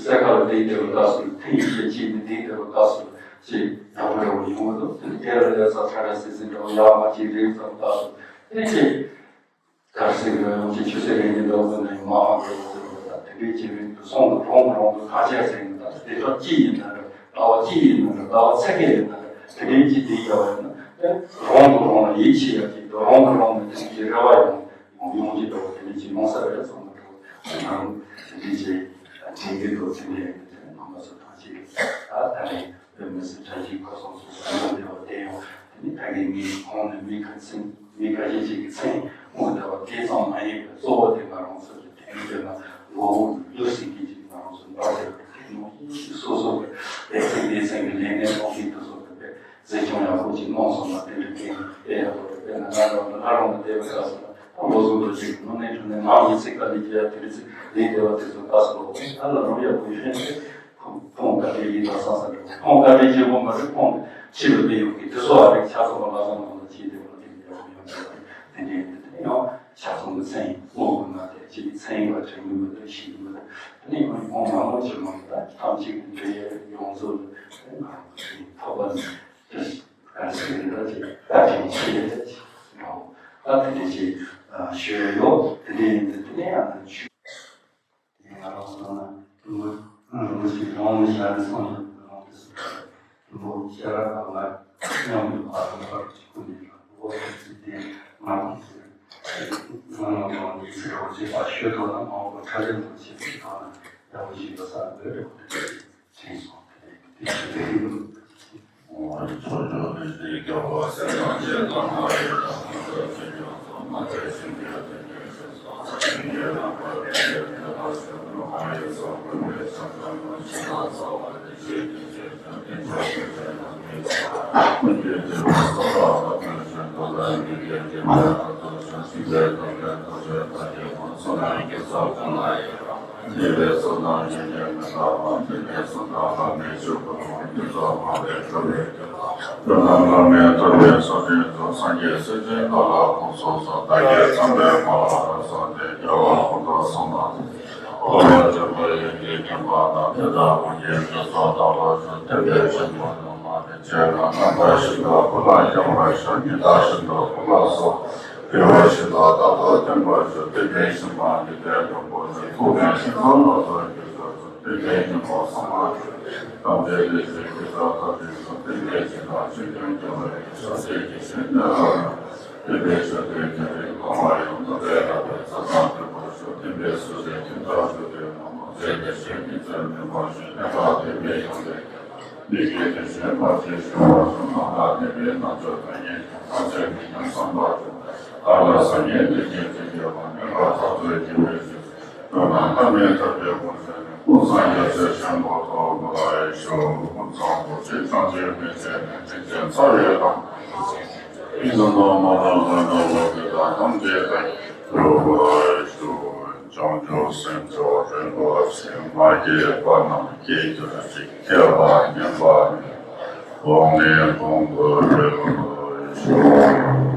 སེ་ཁ་ལ་དེའི་དེ་རུ་ལྟ་སོང་། ཐེངས་ཡིན་ཞེས་ཅིག་ནི་དེའི་དེ་རུ་ལྟ་སོང་ཞེས་ཡག་པོ་འདྲ་བོ་ཡོང་གི་འདུག་དེ་ནི་དེ་ལ་ལས་ས་ཁྲ་ཁྲ་སིལ་སིལ་འདྲ་བོ་ཡག་མ་ཅིག་རེད་བསམ་ལྟ་སོང་། དེ་ཅིག་གར་སིག་རེ་ཡོང་ཅིག་ཆུ་སེ་རེ་ཉིན་འདྲ་བོ་ནས་མ་ཧང་རེ་བོ་ཟེར་བ་དང་དེ་འདྲའི་ཅིག་རེད་འདུག་སོང་དུ་རོང་གི་རོང་དུ་ཁ་ཆད་ཟེར་ནས་ད་དེ་ཁྲ་ཅི་ཡིན་ན་འདྲ། ཟླ་བ་གཅིག་ཡིན་ན་འདྲ། ཟླ་བ་ཚེ་གེ་ཡིན་ན་འདྲ། དེ་འདྲའི་གཅིག་དེ་ཡག་ཡིན་ན་དེ་རོང་གི་རོང་ལ་ཡིད་ཆེས་ཡག་གི་འདུག་རོང་གི་རོང་ནས་དེ་འདྲའི་རེ་བ་ཡོང་ཡོང་ཡོང་གི་འདུག་དེ་འདྲའི་གཅིག་མང་ས་རེད་བསམ་གི་འདུག་ང་རང་དེ་འདྲའི་གཅིག་དྲན་གི་འདུག་དེ་འདྲའི་ཡིན་ན་དེ་རྣམ་པ་ཚོ་ཐང་ཆད་ད་ད་རེད། དཔེ་མི་སྲིད་བཀྲ་ཤིས་ཁ་སང་སོ་སོ་ཡང་བདེ་བ་བསྟན་ཡོང་། དེ་ནི་ད་གིན་ངའི་ཁོང་ནས་མི་ཁ་ཚིག་མི་ཁ་ཤས་ཅིག་གི་ཚིག་དངོས་བདེ་བ་དེ་ཙམ་མ་ཡིན་པའི་གཙོ་བོ་དེ་ང་རང་ཚོ་གི་དེང་དུས་ལ་མགོ་བོ་ལུས་སྲིད་ཀྱི་ཅིག་ང་རང་ཚོ་འབར་བསྡད་པ་དེ་ནོ། སོ་སོ་གི་བདེ་ཚིག་བདེ་ཚིག་གི་ལས་གནས་ཐོག་གི་དུ་སོ་གི་བས་གཟིགས་སྐྱོང་ཡག་པོ་ཅིག་གནང་སོང་ན་དེ་འདྲ་གི་དཔེ་ཡག་པོ་རེད། དཔེར་ན་ང་རང་ལ་ང་རང་ལ་བསྡད་པའི་སྐབས་སུ་ད་ལོ་གསུམ་དུ་ཅིག་དངོས་གནས་དྲང་གནས་ནང་མི་ཚིག་ཁ་ལས་ཀྱི་ཡ་དེ་རིགས་ཚིག་ལས་བདེ་བ་དེ་ཚོ་ལྟ་སོ་ད་ལ་རང་ཡག་པོ་ཡོད་ཤེས་ཏེ། ཁོང་ཁོང་བཀའ་དྲིན་ཡིན་ད་བསམ་ས་འདྲ། ཁོང་བཀའ་དྲིན་ཆེན་པོ་མ་རེད། ཁོང་ཕྱི་ལ་སླེབས་ཡོང་གི་དུས་ཚོད་ཨ་རིག་ཆ་ཚང་བ་ལ་སོང་ནང་ལ་ཕྱིན་ཏེ་བ་དེ་ཡག་ཡོང་ཡོད་པ་དེ་འདྲ་ཡིན། དེ་ཡང་ཆ་ཚང་གི་མཚན་དངོས་ཀྱི་ང་དེ་ཅིག་མཚན་ཡིན་པ་དྲན་གི་མི་འདུག་ཤེས་ཀྱི་མི་འདུག་དེ་ནས་ཁོང་ཁོང་མང་པོ་ཅིག་མང་ད་ཐམས་ཅད་ཀྱི་འབྲེལ་ཡོད་ཡོངས་རྫོགས་ལ་ང་རང་ཚོ་ཐོབ་པ་ནི་དེ་ག་ཟེར་གི་འདྲ་ཅིག་བཀའ་དྲིན་ཆེ་ཅིག་འདྲ་བོ། ད་དེ་འདྲ་ཅིག་ཞུ་ཡ་ཡོད། དེ་འདྲ་ཡིན་དུས་དེ་ནས་ཡང་ན་ཞུ། ང་རང་ཚོ་ན་ཀྲུང་གོའི་རིན་པོ་ཆེ་རང་ལ་ཞལ་ནས་གསུངས་ཡོད་པའི་ནང་དུ་སུ་ཀྲུང་གོ་ཤེས་རབ་དང་ལ་མཉམ་དུ་ཕར་ཚུར་ཕར་གཅིག་པུ་ནས་ཀྲུང་གོ་ཚིག་དེ་ང་གིས་ཟེར། ང་རང་ཚོ་ནི་ཚིག་རོ་ཅིག་ཕར་ཤོད་ཐུབ་ན་མང་པོ་ཁྲ་ལེན་ཐུབ་ཅིག་ཚིག་ཐོག་ན་ཡག་པོ་ཞིག་ཡོད་ས་འདོད་རེད། ཅེས་གསུངས་ཏེ་དེ་ཞུ་གི་ཡོད། བྱང་ཆུབ་སེམས་མཆོག་རིན་པོ་ཆེ་མ་སྐྱེས་པ་རྣམས་སྐྱེ་གྱུར་ཅིག་མཁས་པ་ཉན་པ་ནི་གོང་ནས་གོང་དུ་འཕེལ་ཤོག